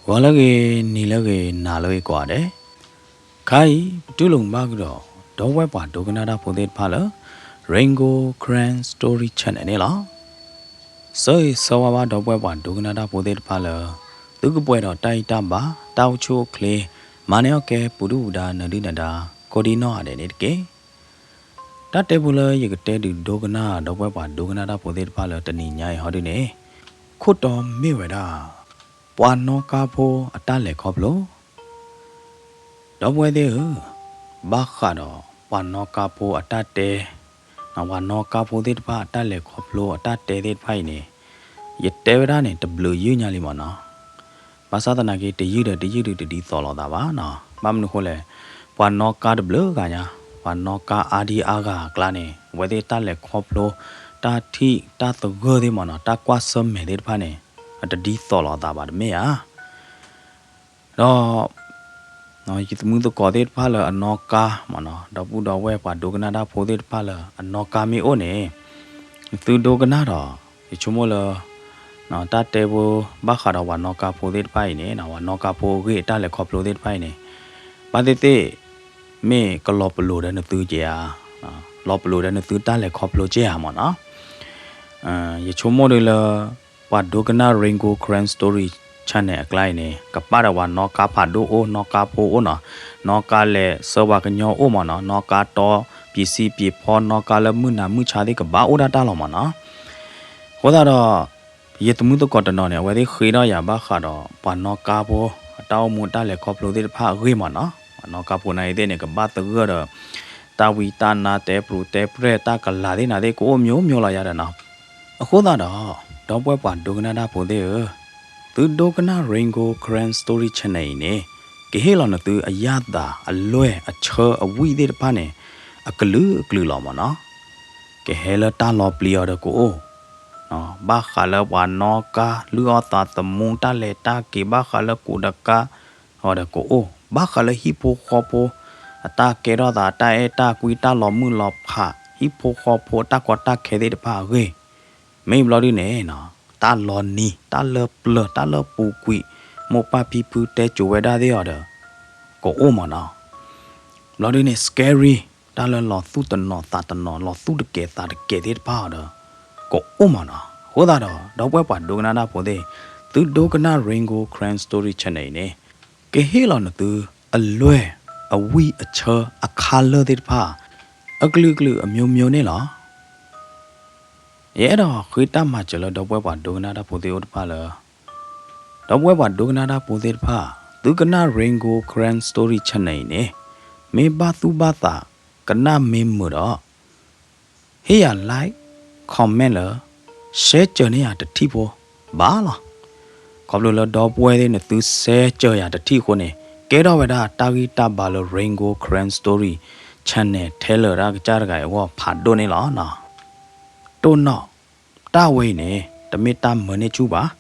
ဂီၤလၢအဂ့ၤ, နံၤလၢအဂ့ၤ, နၤလၢအဂ့ၤကိးဂၤဒဲး, ခါအံၤ ပတူၢ်လိာ်မုာ်ဘၣ်ကဒီး ဒီပုၢ်ဝဲၢ်ပှၤဒိကနၣ်တၢ်ဖိသ့ၣ်တဖၣ်လၢ Rain Gold Karen Story Channel န့ၣ်လီၤ. ဆၢဂ့ၤဆၢဝါဘၣ်ဒီပုၢ်ဝဲၢ်ပှၤဒိကနၣ်တၢ်ဖိသ့ၣ်တဖၣ်လၢ သုကပှဲၤဒီးတၢ်အံၣ်တၢ်ဘါ, တၢ်အိၣ်ဆူၣ်အိၣ်ချ့, မၤန့ၢ်အီၣ်ကဲ ပူၤဒုၣ်ပူၤဒါ နၢၤဒုၣ်နၢၤဒါ ကိးဒံနီၢ်ဂၤဒဲးန့ၣ်တက့ၢ်. တၢ်တဲဖိလၢယကတဲဒုးဒိကနၣ် ဒီပုၢ်ဝဲၢ်ပှၤဒိကနၣ်တၢ်ဖိသ့ၣ်တဖၣ်လၢတနံၤညါအံၤဟီဒုန့ၣ်, ခိၣ်တီမ့ၢ်ဝဲဒၣ် ပှၤနီၣ်ကါဖိအတၢ်လဲၤခီဖျိ ဒီပုၢ်ဝဲၢ်သ့ၣ်ဧၢ, ဘၣ်ဃးဒီးပှၤနီၣ်ကါဖိအတၢ်တဲ, ပှၤနီၣ်ကါဖိသ့ၣ်တဖၣ်အတၢ်လဲၤခီဖျိအတၢ်တဲသ့ၣ်တဖၣ်အံၤန့ၣ်, ယတဲဝဲဒၣ်န့ၣ် တဘျုးယုၢ်ညါလံမ့ၢ်နီၤ. ဘၣ်ဆၣ်သနာ်က့ တယုၢ်ဒီးတယုၢ်ဒုးတဒ်သိးလိာ်သးဘၣ်နီၤ. ဘၣ်မနုၤအဃိလဲၣ်, ပှၤနီၣ်ကါတဘျုးဂၤညါ, ပှၤနီၣ်ကါအါဒံအါဂၤအကျါန့ၣ် အဝဲသ့ၣ်တၢ်လဲၤခီဖျိ, တၢ်ထံၣ်တၢ်သဂၢၢ်သ့ၣ်မ့ၢ်နီၤ, တၢ်ကွၢ်ဆၢၣ်မဲာ်သ့ၣ်တဖၣ်န့ၣ် အတဒ်သိးလိာ်သးဘၣ်တမ့ၢ်ဧါ. ဒီး ယသမုၢ်သကိးသ့ၣ်တဖၣ်လၢအနီၣ်ကါမ့ၢ်နီၤ, ဒီပုၢ်ဒီဝဲၢ်ပှၤဒိကနၣ်တၢ်ဖိသ့ၣ်တဖၣ်လၢအနီၣ်ကါမ့ၢ်အိၣ်န့ၣ်, သုဒိကနၣ်ဒီး ယဆိကမိၣ်လၢ တၢ်တဲဖိ ဘၣ်ဃးဒီးပှၤနီၣ်ကါဖိသ့ၣ်တဖၣ်အံၤန့ၣ်, ပှၤနီၣ်ကါဖိအဂ့ၢ်အတၢ်လဲၤခီဖျိသ့ၣ်တဖၣ်အံၤန့ၣ်, ဘၣ်သ့ၣ်သ့ၣ် မ့ၢ်ကလီၤပလိာ်ဒီးနသုက့ၤဧါ, လီၤပလိာ်ဒီးနသုတၢ်လဲၤခီဖျိက့ၤဧါမ့ၢ်နီၤ. ယဆိကမိၣ်ဒ်လၢ ပှၤဒိကနၣ် Rain Gold Karen Story Channel အကျါအံၤန့ၣ် ကပာ်ဒီးပှၤနီၣ်ကါဖးဒိၣ်အိၣ်, နီၣ်ကါဖိအိၣ်နီၤ, နီၣ်ကါလဲၤဆှၢပှၤကညီအိၣ်မ့ၢ်နီၤ, နီၣ်ကါတီပံၤစံပံၤဖီ, နီၣ်ကါလၢမုၢ်နၤမုၢ်ဆါသ့ၣ်ကဘၣ်အိၣ်ဒၣ်တၢ်လီၤမ့ၢ်နီၤ. အဃိသတးဒီး ယသမုၢ်သကိးတနီၤန့ၣ် အဝဲသ့ၣ်ဃ့ထီၣ်ယၤဘၣ်ဃးဒီး ပှၤနီၣ်ကါဖိ အတၢ်အိၣ်မူတၢ်လဲၤခီဖျိသ့ၣ်တဖၣ်အဂ့ၢ်မ့ၢ်နီၤ. ပှၤနီၣ်ကါဖိနာ်အံၤသ့ၣ်န့ၣ် ကဘၣ်သဂၢၢ်ဒီး တၢ်ဝံတၢ်နါ တဲပြူၤတဲပြဲၢ် တၢ်ကလၤသ့ၣ်နၤသ့ၣ် ကအိၣ်မျိုးမျိုးလီၤယၤဒီးနီၤ. အဃိသတးဒီး ဒီပုၢ်ဝဲၢ်ပှၤဒိကနၣ်တၢ်ဖိသ့ၣ်ဧၢ, သုဒိကနၣ် Rain Gold Karen Story Channel အံၤန့ၣ် ကဟ့ၣ်လီၤနသုအရသာ အလွဲၢ် အဆၢ အဝံၣ်သ့ၣ်တဖၣ်န့ၣ် အကလုာ်ကလုာ်လီၤမ့ၢ်နီၤ. ကဟဲလၢတၢ်လီၤပျံၤအီၤဒီးကအိၣ်, ဘၣ်ဃးလၢပှၤနီၣ်ကါ လုၢ်အီၣ်သးသမူ တၢ်လဲၤတၢ်က့ၤ ဘၣ်ဃးလၢကူးတကါအီၤဒီးကအိၣ်, ဘၣ်ဃးလၢဟံၣ်ဖိဃီဖိ အတၢ်ကဲထီၣ်သး တၢ်အဲၣ်တၢ်ကွံ တၢ်လီၤမုၢ်လီၤဖး ဟံၣ်ဖိဃီဖိ တၢ်ကီတၢ်ခဲသ့ၣ်တဖၣ်အဂ့ၢ်, မ့ၢ်ဘျီဒုန့ၣ် တၢ်လီၤနံၤ တၢ်လၢပျၢၤ တၢ်လၢပူၤကွံာ် မိၢ်ပၢ်ဖံဖုတဲစိၤဝဲဒၣ်သ့ၣ်အီၤဒီး ကအိၣ်မ့ၢ်နီၤ. ဘျီဒုန့ၣ် scary တၢ်လၢလီၤသူၣ်တနီၤသးတနီၤ လီၤသူၣ်တကဲၤသးတကဲၤသ့ၣ်တဖၣ်အီၤဒီး ကအိၣ်မ့ၢ်နီၤ. အဃိသတးဒီး ဒီပုၢ်ဝဲၢ်ပှၤဒိကနၣ်တၢ်ဖိသ့ၣ်, သုဒိကနၣ် Rain Gold Karen Story Channel အံၤန့ၣ် ကဟ့ၣ်လီၤနသု အလွဲၢ် အဝံၣ် အဆၢ အခါလၢာ်သ့ၣ်တဖၣ် အကလုာ်ကလုာ် အမျိုးမျိုး န့ၣ်လီၤ. ယအဲၣ်ဒိးဃ့တၢ်မၤစၢၤလၢ ဒီပုၢ်ဝဲၢ်ပှၤဒိကနၣ်တၢ်ဖိသ့ၣ်အိၣ်တဖၣ်လၢ ဒီပုၢ်ဝဲၢ်ပှၤဒိကနၣ်တၢ်ဖိသ့ၣ်တဖၣ် သုကနၣ် Rain Gold Karen Story Channel အံၤန့ၣ် မ့ၢ်ဘၣ်သူၣ်ဘၣ်သး ကနၣ်မ့ၢ်မုာ်ဒီး ဟ့ၣ်ယၤ like, comment လၢ share စၢၤန့ၢ်ယၤတထံၣ်ဖိ ဘၣ်လီၤ. ခီဖျိလၢဒီပုၢ်ဝဲၢ်သ့ၣ် နသု share စၢၤယၤတထံၣ်အဃိန့ၣ် ကဲထီၣ်ဝဲဒၣ်တၢ်ဂံၢ်တၢ်ဘါလၢ Rain Gold Karen Story Channel ထဲလၢာ်တၢ်ကစၢ်တဂၤအံၤအဂီၢ် ဖးဒိၣ်န့ၣ်လီၤ. တိၢ်နီၣ်, တၢ်ဝဲအံၤန့ၣ် တမ့ၢ်တၢ်မၢန့ၢ်ဆူၣ်ဘၣ်.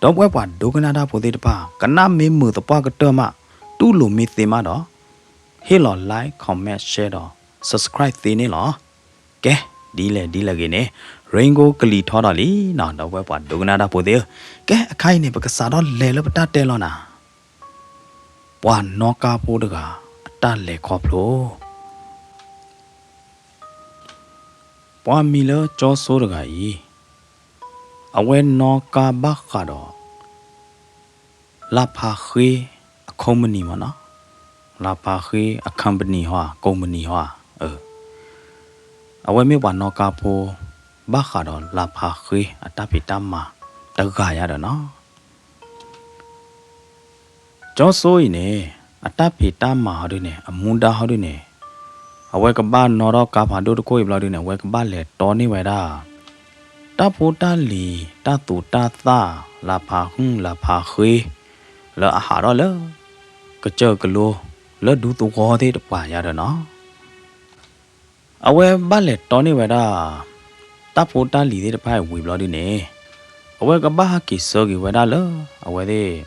ဒီပုၢ်ဝဲၢ်ပှၤဒိကနၣ်တၢ်ဖိသ့ၣ်တဖၣ် ကနၣ်မ့ၢ်မုာ်သပှၢ်ကတၢၢ်မး တူၢ်လိာ်မ့ၢ်သ့မးဒီး ဟ့ၣ်လီၤ like, comment, share ဒီး subscribe သ့န့ၣ်လီၤ. ကဲ, ဒ်လဲၣ်ဒ်လဲၣ်ဂ့ၤန့ၣ် Rain Gold ကလံၤထီဒီးလံနီၤ ဒီပုၢ်ဝဲၢ်ပှၤဒိကနၣ်တၢ်ဖိသ့ၣ်ဧၢ. ကဲ အခါအံၤန့ၣ် ပကစးထီၣ်လဲၤလၢပတၢ်တဲလီၤနၤ ပှၤနီၣ်ကါဖိတဂၤ အတၢ်လဲၤခီဖျိ ပှၤမံၤလၢကၠီစိတဂၤအံၤ အဝဲနီၣ်ကါဘၣ်ဃးဒီး လါဖးဃ့အ company မ့ၢ်နီၤ, လါဖးဃ့အ company ဟီဧါ, ကုမ္ပဏီ ဟီဧါ, အဝဲမ့ၢ်ပှၤနီၣ်ကါဖိ ဘၣ်ဃးဒီးလါဖးဃ့အတၢ်ဖံးတၢ်မၤတဂၤယါဒီးနီၤ. ကၠီစိအံၤန့ၣ် အတၢ်ဖံးတၢ်မၤဟီဒုန့ၣ် အမူဒါဟီဒုန့ၣ် အဝဲကဘၣ်နီၣ်ထီၣ်ကါဖးဒိၣ်တခိၣ်အံၤဘျီဒုန့ၣ် အဝဲကဘၣ်လဲၤတီန့ၢ်ဝဲဒၣ် တၢ်ဖိတၢ်လံၤ တၢ်သူတၢ်သၣ် လါဖးဟုၣ်လါဖးဃ့ လၢအဟးထီၣ်လၢ ကစၢၢ်ကလိ လၢဒူသဝီသ့ၣ်တပၤယါဒီးနီၤ. အဝဲဘၣ်လဲၤတီန့ၢ်ဝဲဒၣ် တၢ်ဖိတၢ်လံၤသ့ၣ်တဖၣ်အံၤဝံၤဘျီဒုန့ၣ် အဝဲကဘၣ်ဟဲက့ၤဆှၢက့ၤဝဲဒၣ်လၢ အဝဲသ့ၣ်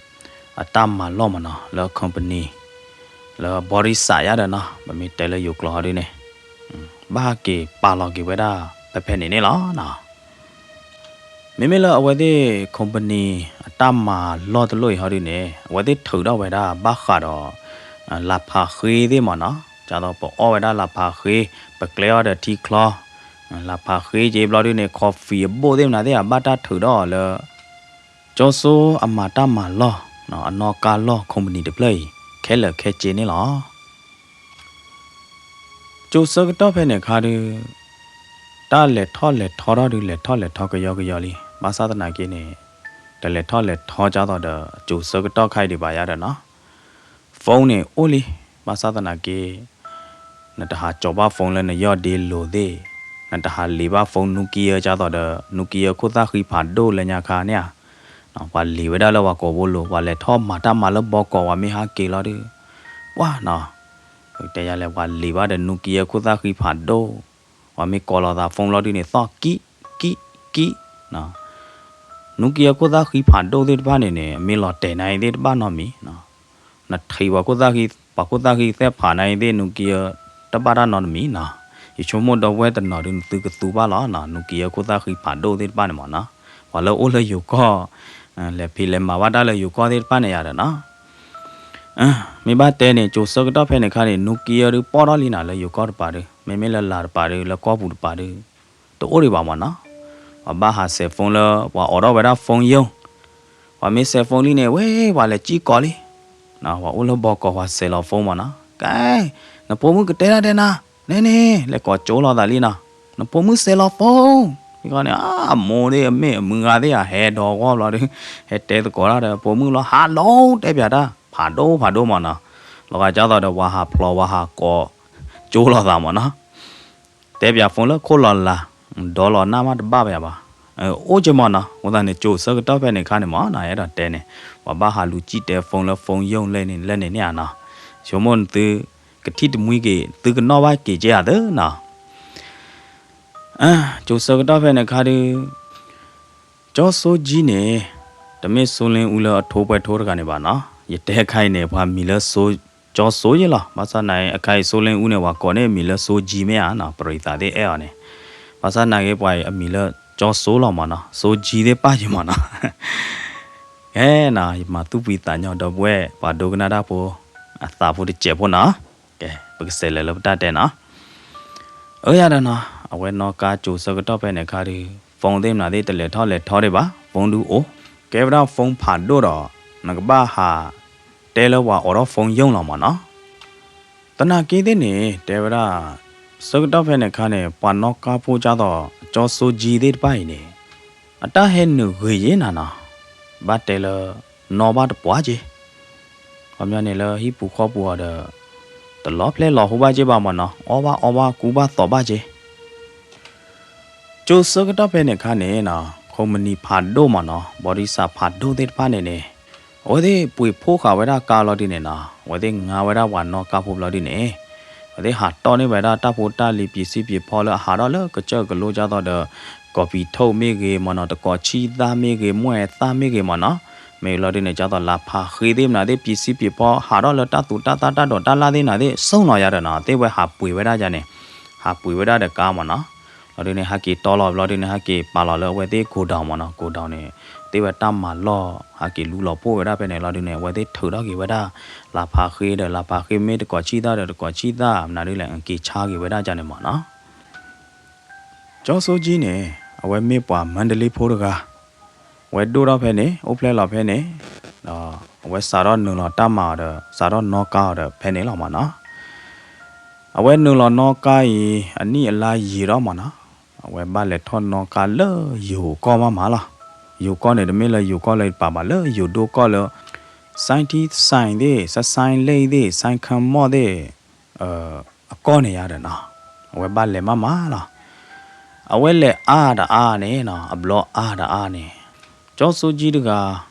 အတၢ်မၤလီၢ်မ့ၢ်နီၤ လၢ company လၢ ဘီရံစး ယါဒီးနီၤ ပမ့ၢ်တဲလၢယိၤကျိာ်ဟီဒုန့ၣ် ဘၣ်ဟဲက့ၤပာ်လီၤက့ၤဝဲဒၣ် ဖဲဖဲန့ၣ်န့ၣ်လီၤနီၤ. မ့မ့ၢ်လၢအဝဲသ့ၣ် company အတၢ်မၤလီၢ်တလိၣ်အံၤဟီဒုန့ၣ် အဝဲသ့ၣ်ထုးထီၣ်ဝဲဒၣ်ဘၣ်ဃးဒီး လၤဖးဃ့သ့ၣ်မ့ၢ်နီၤ, ဒ်သိးပအီၣ်ဝဲဒၣ်လၤဖးဃ့, ပကျဲအီၤဒီးထံချီ, လၤဖးဃ့က့ဘျီဒုန့ၣ် coffee အဘိၣ်သ့ၣ်မနုၤသ့ၣ် အဘၣ်တၢ်ထုးထီၣ်အီၤလၢ ကၠိစိအမၤတၢ်မၤလီၢ်, အနီၣ်ကါလီၢ် company တဖျၢၣ်အံၤ ခဲလၢာ်ခဲဆ့န့ၣ်လီၤ. ကၠိဆၢကတီၢ်ဖဲန့ၣ်အခါဒု တၢ်လဲၤထီၣ်လဲၤထီထီၣ်ဒု လဲၤထီၣ်လဲၤထီကယီကယီလံ. ဘၣ်ဆၣ်သနာ်က့န့ၣ် တလဲၤထီၣ်လဲၤထီကၢ်သိးဒီး ကၠိဆၢကတီၢ်ခါအံၤဒံးဘၣ်ယါဒီးနီၤ, phone န့ၣ်အိၣ်လံ. ဘၣ်ဆၣ်သနာ်က့ နတဟးကၠီၤဘၣ် phone လၢနယီၢ်ဒ့လိၤသ့ၣ်, နတဟးလံာ်ဘၣ် phone Nokia ကၢ်သိးဒီး Nokia ခိၣ်သၣ်ဃံဖးဒိၣ်လၢညါခါန့ၣ်ဧါ, ပှၤလံာ်ဝဲဒၣ်လၢပှၤကိာ်ဘိလိၤ, ပှၤလဲၤထီၣ်မၤတၢ်မၤလၢဘီကီး ပှၤမ့ၢ်ဟးက့ၤလီၤဒု ပှၤနီၤ, တဲယၤလဲၣ် ပှၤလံာ်ဘၣ်ဒီး Nokia ခိၣ်သၣ်ဃံဖးဒိၣ်, ပှၤမ့ၢ်ကိးလိာ်သး phone လီၤဒုန့ၣ် သီၣ်ကံၣ်ကံၣ်ကံၣ်, Nokia ခိၣ်သၣ်ဃံဖးဒိၣ်သ့ၣ်တဖၣ်န့ၣ်န့ၣ် မ့ၢ်လီၤတဲာ်နၤအံၤသ့ၣ်တဘၣ်နီတမံၤ နထံၣ်ပှၤခိၣ်သၣ်ဃံ, ပှၤခိၣ်သၣ်ဃံသဲဖးနၤအံၤသ့ၣ် Nokia တဘၣ်တၢ်နီတမံၤနီၤ. ယဆိကမိၣ်ဒီပုၢ်ဝဲၢ်တနီၤဒု နသုကသူဘၣ်လီၤနီၤ, Nokia ခိၣ်သၣ်ဃံဖးဒိၣ်သ့ၣ်တဖၣ်န့ၣ်မ့ၢ်နီၤ, ပှၤလၢအိၣ်လၢယိၤကီၢ်, လဲၤဖံးလဲၤမၤဘၣ်တၢ်လၢယိၤကီၢ်သ့ၣ်တဖၣ်န့ၣ်ယၤဒီးနီၤ. မ့ၢ်ဘၣ်တဲန့ၣ် ကၠိဆၢကတီၢ်ဖဲန့ၣ်အခါန့ၣ် Nokia ဒုပီၣ်ထီၣ်လံနီၤ လၢယိၤကီၢ်တပၤဒု, မ့မ့ၢ်လၢလၤတပၤဒု လၢကီၢ်ပူၤတပၤဒု တအိၣ်ဒံးဘၣ်မ့ၢ်နီၤ. ပှၤဘၣ်ဟးစဲး phone လၢ ပှၤအိးထီၣ်ဝဲဒၣ် phone ယိာ်, ပှၤမ့ၢ်စဲး phone လံန့ၣ် ဝဲ ပှၤလဲၤစံၣ်ကိးလံ, ပှၤအိၣ်လၢဘီကီး ပှၤစဲးလီၤ phone မ့ၢ်နီၤ, ကဲ, နဖိမုၣ်ကတဲဒၣ်တဲနၤ, န့ၣ်န့ၣ် လဲၤကိးကၠိလိာ်သးလံနီၤ, နဖိမုၣ်စဲးလီၤ phone, န့ၣ် အမိၢ်သ့ၣ်အမ့ၢ်အမုၢ်ဂၤသ့ၣ် အဟဲဒီးဂီၢ်ဘျီဒု ဟဲတဲသကိးတၢ်ဒီး ဖိမုၣ်လီၤ ဟးလိ တဲပၠးတၢ် ဖးဒိၣ်ဖးဒိၣ်မ့ၢ်နီၤ, လီၤဂာ်ကၢ်သိးဒီး ပှၤဟးဖျိး ပှၤဟးကိးကၠိလိာ်သးမ့ၢ်နီၤ. တဲပၠး phone လၢခိၣ်လီၤလၤ, ဒီလီၤနၢ်မးတဘၣ်ပၠးဘၣ်, အိၣ်က့မ့ၢ်နီၤ, အဃိသတးန့ၣ် ကၠိဆၢကတီၢ်ဖဲန့ၣ်အခါန့ၣ်မ့ၢ်နီၤ အဲၣ်ဒိးတဲန့ၣ်, ပှၤဘၣ်ဟးလူၤစံၣ်တဲ phone လၢ phone ယိာ်လဲၣ်န့ၣ် လဲၣ်န့ၣ်န့ၣ်ဧါနီၤ, ဆိကမိၣ်နသု ကထံၣ်တမှံက့ၤ သုကနီၣ်ဘၣ်က့ၤကဲဧါသၢနီၤ. ကၠိဆၢကတီၢ်ဖဲန့ၣ်အခါဒု ကၠီစိကၠံန့ၣ် တမ့ၢ်စိလ့အူလၢအထိပှဲၤထိတဂၤန့ၣ်ဘၣ်နီၤ, ယတဲခါအံၤန့ၣ် ပှၤမံၤလၢ ကၠီစိယဲလီၤ. ဘၣ်ဆၣ်နာ်အံၤ အခါအံၤစိလ့အူန့ၣ် ပှၤကိးန့ၢ်အမံၤလၢစိကၠံမ့ၢ်ဧါနီၤ, ပရံးသးသ့ၣ်အဲၣ်အီၤန့ၣ်, ဘၣ်ဆၣ်နာ်က့ ပှၤအံၤအမံၤလၢကၠီစိလီၤမ့ၢ်နီၤ, စိကၠံသ့ၣ်ပၣ်ယဲမ့ၢ်နီၤ. ကဲနီၤ, ယမၤသူၣ်ဖှံသးညီဒီပုၢ်ဝဲၢ် ပှၤဒိကနၣ်တၢ်ဖိ အသးဖိတစဲးဖိနီၤ. ကဲ ပကစးလဲၤလၢပတၢ်တဲနီၤ. အၢ ယၤဒီးနီၤ, အဝဲနီၣ်ကါကၠိဆၢကတီၢ်ဖဲန့ၣ်အခါဒု phone သ့ၣ်မနုၤသ့ၣ် တလဲၤထီၣ်လဲၤထီဒံးဘၣ်, phone ဒုအိၣ်, ကဲဝဲဒၣ် phone ဖးဒိၣ်ဒီး နကဘၣ်ဟးတဲလၢပှၤအိးထီၣ် phone ယိာ်လီၤမ့ၢ်နီၤ. သနာ်က့သ့ၣ်န့ၣ် တဲဝဲဒၣ် ဆၢကတီၢ်ဖဲန့ၣ်အခါန့ၣ် ပှၤနီၣ်ကါဖိကၢ်သိး ကၠီစိကၠံသ့ၣ်တဖၣ်အံၤန့ၣ် အတၢ်ဟဲနုာ်ဂ့ၤယဲနၤနီၤ, ဘၣ်တဲလၢ နီၣ်ဘၣ်တပှၢ်က့ ခီပညီန့ၣ်လၢဟံၣ်ပူၤဃီပူၤအီၤဒီး တလီၤဖျဲလီၤဟိဘၣ်က့ဘၣ်မ့ၢ်နီၤ, အီၣ်ဘၣ်အီဘၣ်ကူဘၣ်သိးဘၣ်က့. ကၠိဆၢကတီၢ်ဖဲန့ၣ်အခါန့ၣ်နီၤ, ခိၣ်မနံၤဖးဒိၣ်မ့ၢ်နီၤ, ဘီဒံစၣ်ဖးဒိၣ်သ့ၣ်တဖၣ်န့ၣ်န့ၣ် အဝဲသ့ၣ်ပှ့ၤဖှိၣ်ဃာ်ဝဲဒၣ်ကါလီၤဒုန့ၣ်နီၤ, အဝဲသ့ၣ်ငါဝဲဒၣ်ပှၤနီၣ်ကါဖိဘျီဒုန့ၣ် အဝဲသ့ၣ်ဟးတီၢ်န့ၢ်ဝဲဒၣ်တၢ်ဖိတၢ်လံၤ ပံၤစံၣ်ပံၤဖီလၢအဟးထီၣ်လၢကစၢၢ်ကလိကၢ်သိးဒီး ကီၢ်ပံၤထိၣ်မ့ၢ်ဂ့ၤမ့ၢ်နီၤ, တကီၢ်ဆံၣ်သၣ်မ့ၢ်ဂ့ၤ, မွဲၢ်သၣ်မ့ၢ်ဂ့ၤမ့ၢ်နီၤ, မ့ၢ်လီၤဒုန့ၣ် ကၢ်သိးလၤဖးဃ့သ့ၣ်မနုၤသ့ၣ် ပံၤစံၣ်ပံၤဖီဟးထီၣ်လၢတၢ်သူတၢ်သၣ်တၢ်ဒိးတၢ်လၣ်သ့ၣ်မနုၤသ့ၣ် ဆိၣ်နီၤယၤဒီးနီၤ, သ့ၣ်ဝဲဟးပှ့ၤဝဲဒၣ်ယၤန့ၣ်, ဟးပှ့ၤဝဲဒၣ်ဒီးကါမ့ၢ်နီၤ. လီၤဒုန့ၣ် ဟဲက့ၤတီလီၤဘျီဒုန့ၣ် ဟဲက့ၤပာ်လီၤလၢအဝဲသ့ၣ် godown မ့ၢ်နီၤ, godown န့ၣ် သ့ၣ်ဝဲတၢ်မၤလီၢ် ဟဲက့ၤလူလီၤဖှိၣ်ဝဲဒၣ်ဖဲန့ၣ်လီၤဒုန့ၣ် အဝဲသ့ၣ်ထုးထီၣ်က့ၤဝဲဒၣ် လၤဖးဃ့ဒီး လၤဖးဃ့မ့ၢ်တကီၢ်ဆံၣ်သၣ်ဒီး တကီၢ်ဆံၣ်သၣ်မနုၤဒုလဲၣ် က့ၤဆါက့ၤဝဲဒၣ်ယၤန့ၣ်မ့ၢ်နီၤ. ကၠီစိကၠံန့ၣ် အဝဲမ့ၢ်ပှၤမါတလ့ဖိတဂၤ, အဝဲဒိၣ်ထီၣ်ဖဲန့ၣ် အိၣ်ဖျဲၣ်လီၤဖဲန့ၣ်, ဒီးအဝဲစးထီၣ်နုာ်လီၤတၢ်မၤအီၤဒီး စးထီၣ်နီၣ်ကါအီၤဒီးဖဲန့ၣ်လီၤမ့ၢ်နီၤ. အဝဲနုာ်လီၤနီၣ်ကါအံၤ အနံၣ်အလါယံာ်ဒီးမ့ၢ်နီၤ, အဝဲဘၣ်လဲၤထီၣ်နီၣ်ကါလၢယိၤကီၢ်မးမးလီၤ. ယိၤကီၢ်န့ၣ် တမ့ၢ်လၢယိၤကီၢ်လၢယပာ်ဘၣ် လၢယိၤဒိၣ်ကီၢ်လၢ စဲထံစဲသ့ၣ် စဲစဲလ့သ့ၣ် စဲခၢမီၣ်သ့ၣ် အကီၢ်န့ၣ်ယါဒီးနီၤ, အဝဲဘၣ်လဲၤမးမးလီၤ. အဝဲလဲၤအါဒီးအါန့ၣ်နီၤ, အဘျီအါဒီးအါန့ၣ်, ကၠီစိကၠံတဂၤ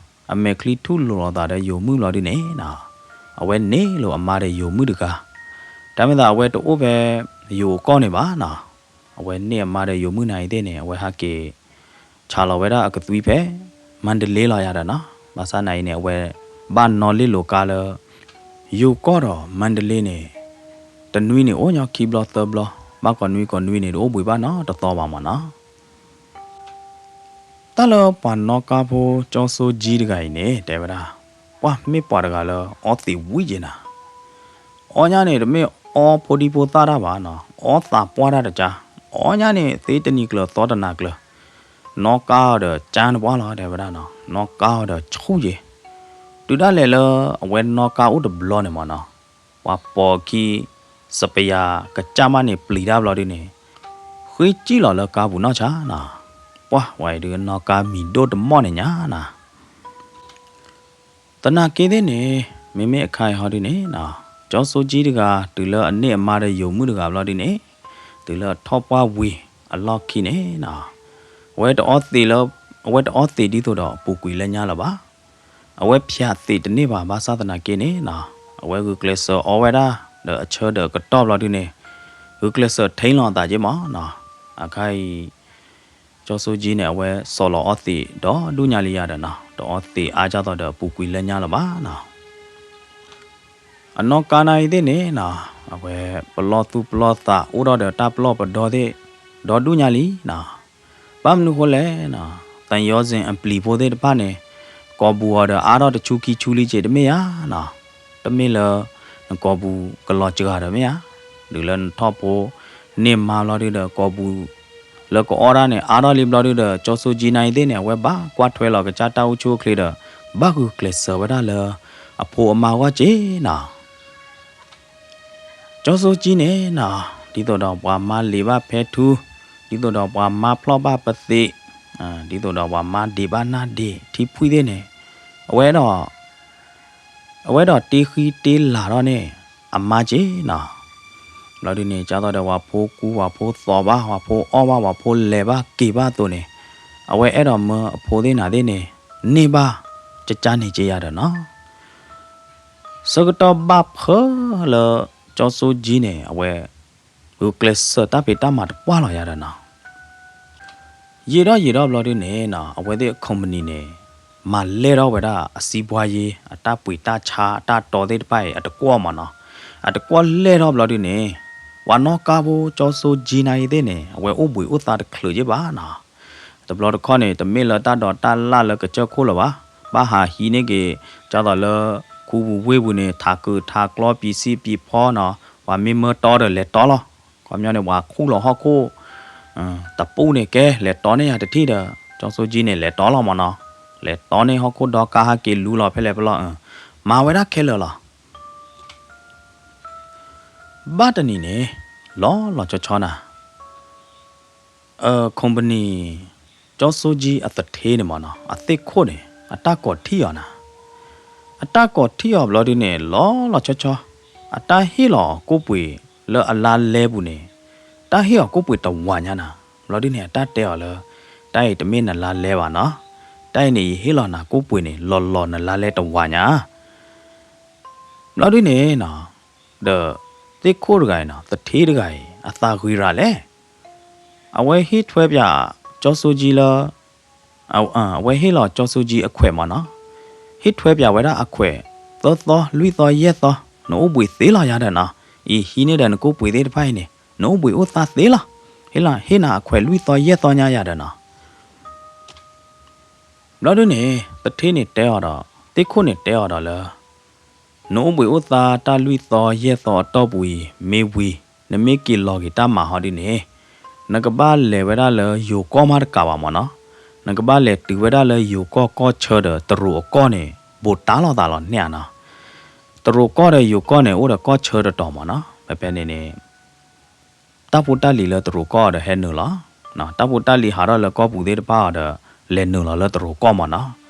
အမဲာ်ချံထူၣ်လိာ်လိာ်သးဒီးယိၤမုၣ်လီၤဒုန့ၣ်နီၤ, အဝဲန့ၢ်လိာ်အမါဒီးယိၤမုၣ်တဂၤ, တၢ်မ့ၢ်သးအဝဲတအိၣ်ဖဲ ယိၤကီၢ်န့ၣ်ဘၣ်နီၤ, အဝဲန့ၢ်အမါဒီးယိၤမုၣ်နၤအံၤသ့ၣ်န့ၣ် အဝဲဟဲက့ၤ ဆးလီၤဝဲဒၣ်အကသွံဖဲ မါတလ့လီၤယါဒီးနီၤ, ဘၣ်ဆၣ်နၤအံၤန့ၣ် အဝဲဘၣ်နီၣ်လ့ၣ်လိာ်ကါလၢ ယိၤကီၢ်ဒီးမါတလ့န့ၣ် တနွံန့ၣ် အိၣ်ညီခံဘျီသၢဘျီ, ဘၣ်ကိးနွံကိးနွံန့ၣ် တအိၣ်ဘှံးဘၣ်နီတသီဘၣ်မ့ၢ်နီၤ. တၢ်လၢပှၤနီၣ်ကါဖိကၠီစိကၠံတဂၤအံၤန့ၣ် တဲဝဲဒၣ်, ပှၤမ့ၢ်ပှၤတဂၤလၢအီသံးဝံၤက့ၤနၤ, အီညါန့ၣ် တမ့ၢ်အီဖိဒံဖိသၣ်တၢ်ဘၣ်နီၤ, အီသးပှၢ်တၢ်တကါ, အီညါန့ၣ် သ့တနံၤကျၢၤသီတနၤကျၢၤ, နီၣ်ကါအီၤဒီးကၠါတပှၢ်လီၤ တဲဝဲဒၣ်နီၤ, နီၣ်ကါအီၤဒီးဆူၣ်က့ၤ, တုၤဒၣ်လဲာ်လၢအဝဲနီၣ်ကါအိၣ်တဘျီန့ၣ်မ့ၢ်နီၤ, ပှၤပိာ်အခံ စပယၤကစၢ်မးန့ၣ် ပျံၤတၢ်ဘျီဒုန့ၣ်, ဃ့ကံၣ်လီၤလၢကါပူၤနီၢ်ဆါနီၤ, ပှၢ်ဝဲအံၤဒုနီၣ်ကါမံၤဒိၣ်တမီၢ်န့ၣ်ညါနီၤ. သနာ်က့သ့ၣ်န့ၣ်, မ့မ့ၢ်အခါအံၤဟီဒုန့ၣ်နီၤ, ကၠီစိကၠံတဂၤ တုၤလၢအန့ၢ်အမါဒီးယိၤမုၣ်တဂၤဘျီဒုန့ၣ်, တုၤလၢအထီၣ်ပှၢ်ဝံၤအလီၢ်ခံန့ၣ်နီၤ, အဝဲတအီသံးလၢ, အဝဲတအီသံးဒ်သိးဒီးအပူၤကွံာ်လၢညါလၢၤဘၣ်. အဝဲဖၠးသံးတန့ၢ်ဘၣ် ဘၣ်ဆၣ်သနာ်က့န့ၣ်နီၤ, အဝဲဂုာ်ကျဲးစၢးအီဝဲဒၣ် ဒီးအဆၢဒီးကတီၢ်ဘျီဒုန့ၣ်, ဂုာ်ကျဲးစၢးထိန်းလီၤအသးက့မ့ၢ်နီၤ, အခါအံၤ ကၠီစိကၠံန့ၣ် အဝဲစီၤလီၤအီသံးဒီဒူၣ်ညါလံယၤဒီးနီၤ, တအီသံးအါဒ်သိးဒီးအပူၤကွံာ်လၢညါလၢၤဘၣ်နီၤ. အနီၣ်ကါနၢ်အံၤသ့ၣ်န့ၣ်နီၤ, အဝဲပလီၢ်သူၣ်ပလီၢ်သးအိၣ်ထီၣ်ဒီးတၢ်ပလီၢ်ပဒီသ့ၣ် ဒီဒူၣ်ညါလံနီၤ. ဘၣ်မနုၤဃိလဲၣ်နီၤ, သံယောဇဉ်အပျံၤဖိသ့ၣ်တဖၣ်န့ၣ်, ကိာ်ပူၤအီၤဒီးအါထီၣ်တဆူခံဆူလံက့ၤတမ့ၢ်ဧါနီၤ, တမ့ၢ်လၢ နကိာ်ပူၤကလီၤစှၤဒီးမ့ၢ်ဧါ, တုၤလၢနထီၣ်ဖိန့ၢ်မါဘျီဒုဒီး ကိာ်ပူၤလၢကအီၣ်ဒၣ်န့ၣ် အါထီၣ်လံဘျီဒုဒီး ကၠီစိကၠံနၢ်အံၤသ့ၣ်န့ၣ် အဝဲဘၣ်ကွၢ်ထွဲလီၤကစၢ်တၢ်အိၣ်ဆူၣ်အိၣ်ချ့ဒီး ဘၣ်ဂုာ်ကျဲးစၢးဝဲဒၣ်လၢအဖိအမါအဂီၢ်က့ၤနီၤ. ကၠီစိကၠံန့ၣ်နီၤ, ဒ်သိးဒီးပှၤမါလ့ၤဘၣ်ဖဲထူ, ဒ်သိးဒီးပှၤမါဖျီၣ်ဘၣ်ပသံး, ဒ်သိးဒီးပှၤမါဒ့းဘၣ်နၢ်ဒ့းထံဖှံသ့ၣ်န့ၣ်, အဝဲဒီး အဝဲဒီးတ့ဃံတ့လၤထီၣ်န့ၣ် အမါက့ၤနီၤ. ဘျီဒုန့ၣ် ဒ်သိးဒီးပှၤဖိကူပှၤဖိသိးဘၣ် ပှၤဖိအီၣ်ဘၣ် ပှၤဖိလဲၤဘၣ်က့ၤဘၣ်အသိးန့ၣ်, အဝဲအဲၣ်ဒိးမၢအဖိသ့ၣ်နၤသ့ၣ်န့ၣ် န့ၢ်ဘၣ်ကကါန့ၣ်က့ၤယၤဒီးနီၤ. ဆၢကတီၢ်ဘၣ်ဖၢလၢ ကၠီစိကၠံန့ၣ် အဝဲ ဂုာ်ကျဲးစၢးတၢ်ဖံးတၢ်မၤတပှၢ်လီၤယၤဒီးနီၤ. ယံာ်ထီၣ်ယံာ်ထီၣ်ဘျီဒုန့ၣ်နီၤ, အဝဲသ့ၣ်အ company န့ၣ် မၤလဲၢ်ထီၣ်ဝဲဒၣ်အစံးဘှါယ့ အတၢ်ပှ့ၤတၢ်ဆါအတၢ်တီသ့ၣ်တဖၣ်အံၤ အတကွီၢ်မ့ၢ်နီၤ. အတကွီၢ်လဲၢ်ထီၣ်ဘျီဒုန့ၣ်, ပှၤနီၣ်ကါဖိကၠီစိကၠံနၢ်အံၤသ့ၣ်န့ၣ် အဝဲအိၣ်ဘှံးအိၣ်သါတချုးက့ၤဘၣ်နီၤ. တဘျီတခီၣ်န့ၣ် တမ့ၢ်လၢတၢ်ဒိးတၢ်လၢ်လၢကစၢၢ်ခိၣ်လၢၤဘၣ်. ဘၣ်ဟးဟံးန့ၢ်က့ၤ ဒ်သိးလၢ ခူပူၤဝ့ၢ်ပူၤန့ၣ် ထးကုးထးကျီပံးစံးပံးဖီနီၤ, ပှၤမ့ၢ်မၢတီဒီးလဲၤတီလီၤ. ခီပညီန့ၣ် ပှၤခူၣ်လီၤဟီၣ်ခိၣ် တပူၤန့ၣ်ကဲ လဲၤတီန့ၢ်ယၤတထံၣ်ဒီး ကၠီစိကၠံန့ၣ် လဲၤတီလီၤမ့ၢ်နီၤ. လဲၤတီန့ၢ်ဟီၣ်ခိၣ်ဒီကါဟဲက့ၤလူလီၤဖဲလဲၣ်ဖဲလဲၣ်, မၤဝဲဒၣ်ခဲလၢာ်လီၤ. ဘၣ်တနံၤန့ၣ် လီၤလီၤဆီဆီနၤ အ company ကၠီစိကၠံအသထ့န့ၣ်မ့ၢ်နီၤ, အသ့ၣ်ခိၣ်န့ၣ် အတၢ်ကိးထံၣ်အီၤနၤ. အတၢ်ကိးထံၣ်အီၤဘျီဒုန့ၣ် လီၤလီၤဆီဆီ, အတၢ်ဟ့ၣ်လီၤကိၣ်ပှ့ၤလၢအလါလဲပူၤန့ၣ်, တၢ်ဟ့ၣ်အီၤကိၣ်ပှ့ၤတဝၤညါနၤ. ဘျီဒုန့ၣ် အတၢ်တဲအီၤလၢ တၢ်အံၤတမ့ၢ်နလါလဲဘၣ်နီၤ, တၢ်အံၤန့ၣ် ယဟ့ၣ်လီၤနၤကိၣ်ပှ့ၤန့ၣ် လီၤလီၤနလါလဲတဝၤညါ. ဘျီဒုန့ၣ်နီၤ, ဒီးသ့ၣ်ခိၣ်တဂၤအံၤနီၤ, သထ့တဂၤအံၤ အသးဂ့ၤရၤလဲၣ်. အဝဲဟ့ၣ်ထွဲပၠးကၠီစိကၠံလၢ အဝဲဟ့ၣ်လီၤကၠီစိကၠံအခွဲးမ့ၢ်နီၤ, ဟ့ၣ်ထွဲပၠးဝဲဒၣ်အခွဲး သၢသီ လွံၢ်သီ ယဲၢ်သီ, နအိၣ်ဘှံးသ့လီၤယၤဒီးနီၤ, အံၤဟံးန့ၢ်ဒီးနကိၣ်ပှ့ၤသ့ၣ်တဖၣ်အံၤန့ၣ် နအိၣ်ဘှံးအိၣ်သါသ့လီၤ. ဟ့ၣ်လီၤ ဟ့ၣ်နၤအခွဲးလွံၢ်သီယဲၢ်သီညါယၤဒီးနီၤ. ဘျီဒုန့ၣ် သထ့န့ၣ်တဲအီၤဒီး သ့ၣ်ခိၣ်န့ၣ်တဲအီၤဒီးလၢ နအိၣ်ဘှံးအိၣ်သါတၢ်လွံၢ်သီယဲၢ်သီအတီၢ်ပူၤအံၤ မ့ၢ်ဝံၤ နမ့ၢ်က့ၤလီၤက့ၤတၢ်မၤဟီဒုန့ၣ် နကဘၣ်လဲၤဝဲဒၣ်လၢယိၤကီၢ်မးတကးဘၣ်မ့ၢ်နီၤ, နကဘၣ်လဲၤတုၤဝဲဒၣ်လၢယိၤကီၢ်ကီၢ်ဆၢဒီးတရူးအကီၢ်န့ၣ် ဘူးတါလိာ်သးလီၤန့ၣ်ဧါနီၤ. တရူးကီၢ်ဒီးယိၤကီၢ်န့ၣ် အိၣ်ဒီးကီၢ်ဆၢတတီၤမ့ၢ်နီၤ, ဖဲဖဲန့ၣ်န့ၣ် တၢ်ဖိတၢ်လံၤလၢတရူးကီၢ်အီၤဒီးဟဲနုာ်လီၤ, တၢ်ဖိတၢ်လံၤဟးထီၣ်လၢကီၢ်ပူၤသ့ၣ်တဖၣ်အီၤဒီး လဲၤနုာ်လီၤလၢတရူးကီၢ်မ့ၢ်နီၤ.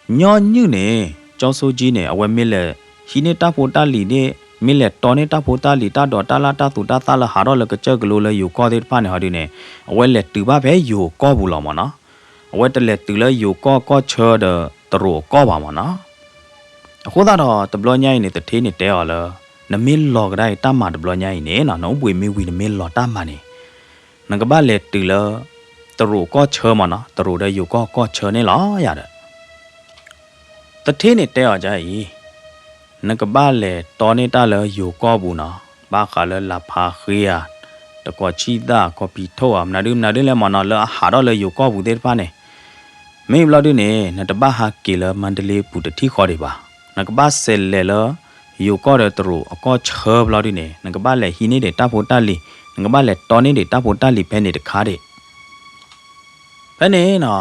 ညီနုၢ်န့ၣ် ကၠီစိကၠံန့ၣ် အဝဲမ့ၢ်လဲၤဟံးန့ၢ်တၢ်ဖိတၢ်လံၤန့ၣ် မ့ၢ်လဲၤတီန့ၢ်တၢ်ဖိတၢ်လံၤ တၢ်ဒိးတၢ်လၢ်တၢ်သူတၢ်သၣ်လၢဟးထီၣ်လၢကစၢၢ်ကလိလၢယိၤကီၢ်သ့ၣ်တဖၣ်န့ၣ်ဟီဒုန့ၣ် အဝဲလဲၤတုၤဘၣ်ဖဲယိၤကီၢ်ပူၤလီၤမ့ၢ်နီၤ. အဝဲတလဲၤတုၤလၢယိၤကီၢ်ကီၢ်ဆၢဒီးတရူးအကီၢ်ဘၣ်မ့ၢ်နီၤ. အဃိသတးဒီးတဘျီညါအံၤန့ၣ် သထ့န့ၣ်တဲအီၤလၢ နမ့ၢ်လီၤကဒါအံၤတၢ်မၤတဘျီညါအံၤန့ၣ်နီၤ နအိၣ်ဘှံးမ့ၢ်ဝံၤ နမ့ၢ်လီၤတၢ်မၤန့ၣ် နကဘၣ်လဲၤတုၤလၢ တရူးကီၢ်ဆၢမ့ၢ်နီၤ တရူးဒီးယိၤကီၢ်ကီၢ်ဆၢန့ၣ်လီၤယၤဒီး သထ့န့ၣ်တဲအီၤဒ်အံၤ, နကဘၣ်လဲၤတီန့ၢ်တၢ်လၢယိၤကီၢ်ပူၤနီၤ, ဘၣ်ဃးလၢလၢ်ဖးဃ့ဧါ, တကီၢ်ဆံၣ်သၣ် ကီၢ်ပံၤထိၣ်ဧါ မနုၤဒုမနုၤဒုလဲၣ်မ့ၢ်နီၤ လၢအဟးထီၣ်လၢယိၤကီၢ်ပူၤသ့ၣ်တဖၣ်န့ၣ်, မ့ၢ်ဘျီဒုန့ၣ် နတဘၣ်ဟးက့ၤလၢမါတလ့ပူၤတထံၣ်ဃီဒံးဘၣ်. နကဘၣ်ဆဲးလဲၤလၢ ယိၤကီၢ်ဒီးတရူးအကီၢ်ဆၢဘျီဒုန့ၣ် နကဘၣ်လဲၤဟံးန့ၢ်ဒံးတၢ်ဖိတၢ်လံၤ, နကဘၣ်လဲၤတီန့ၢ်ဒံးတၢ်ဖိတၢ်လံၤဖဲန့ၣ်တခါဒံး. ဖဲန့ၣ်နီၤ,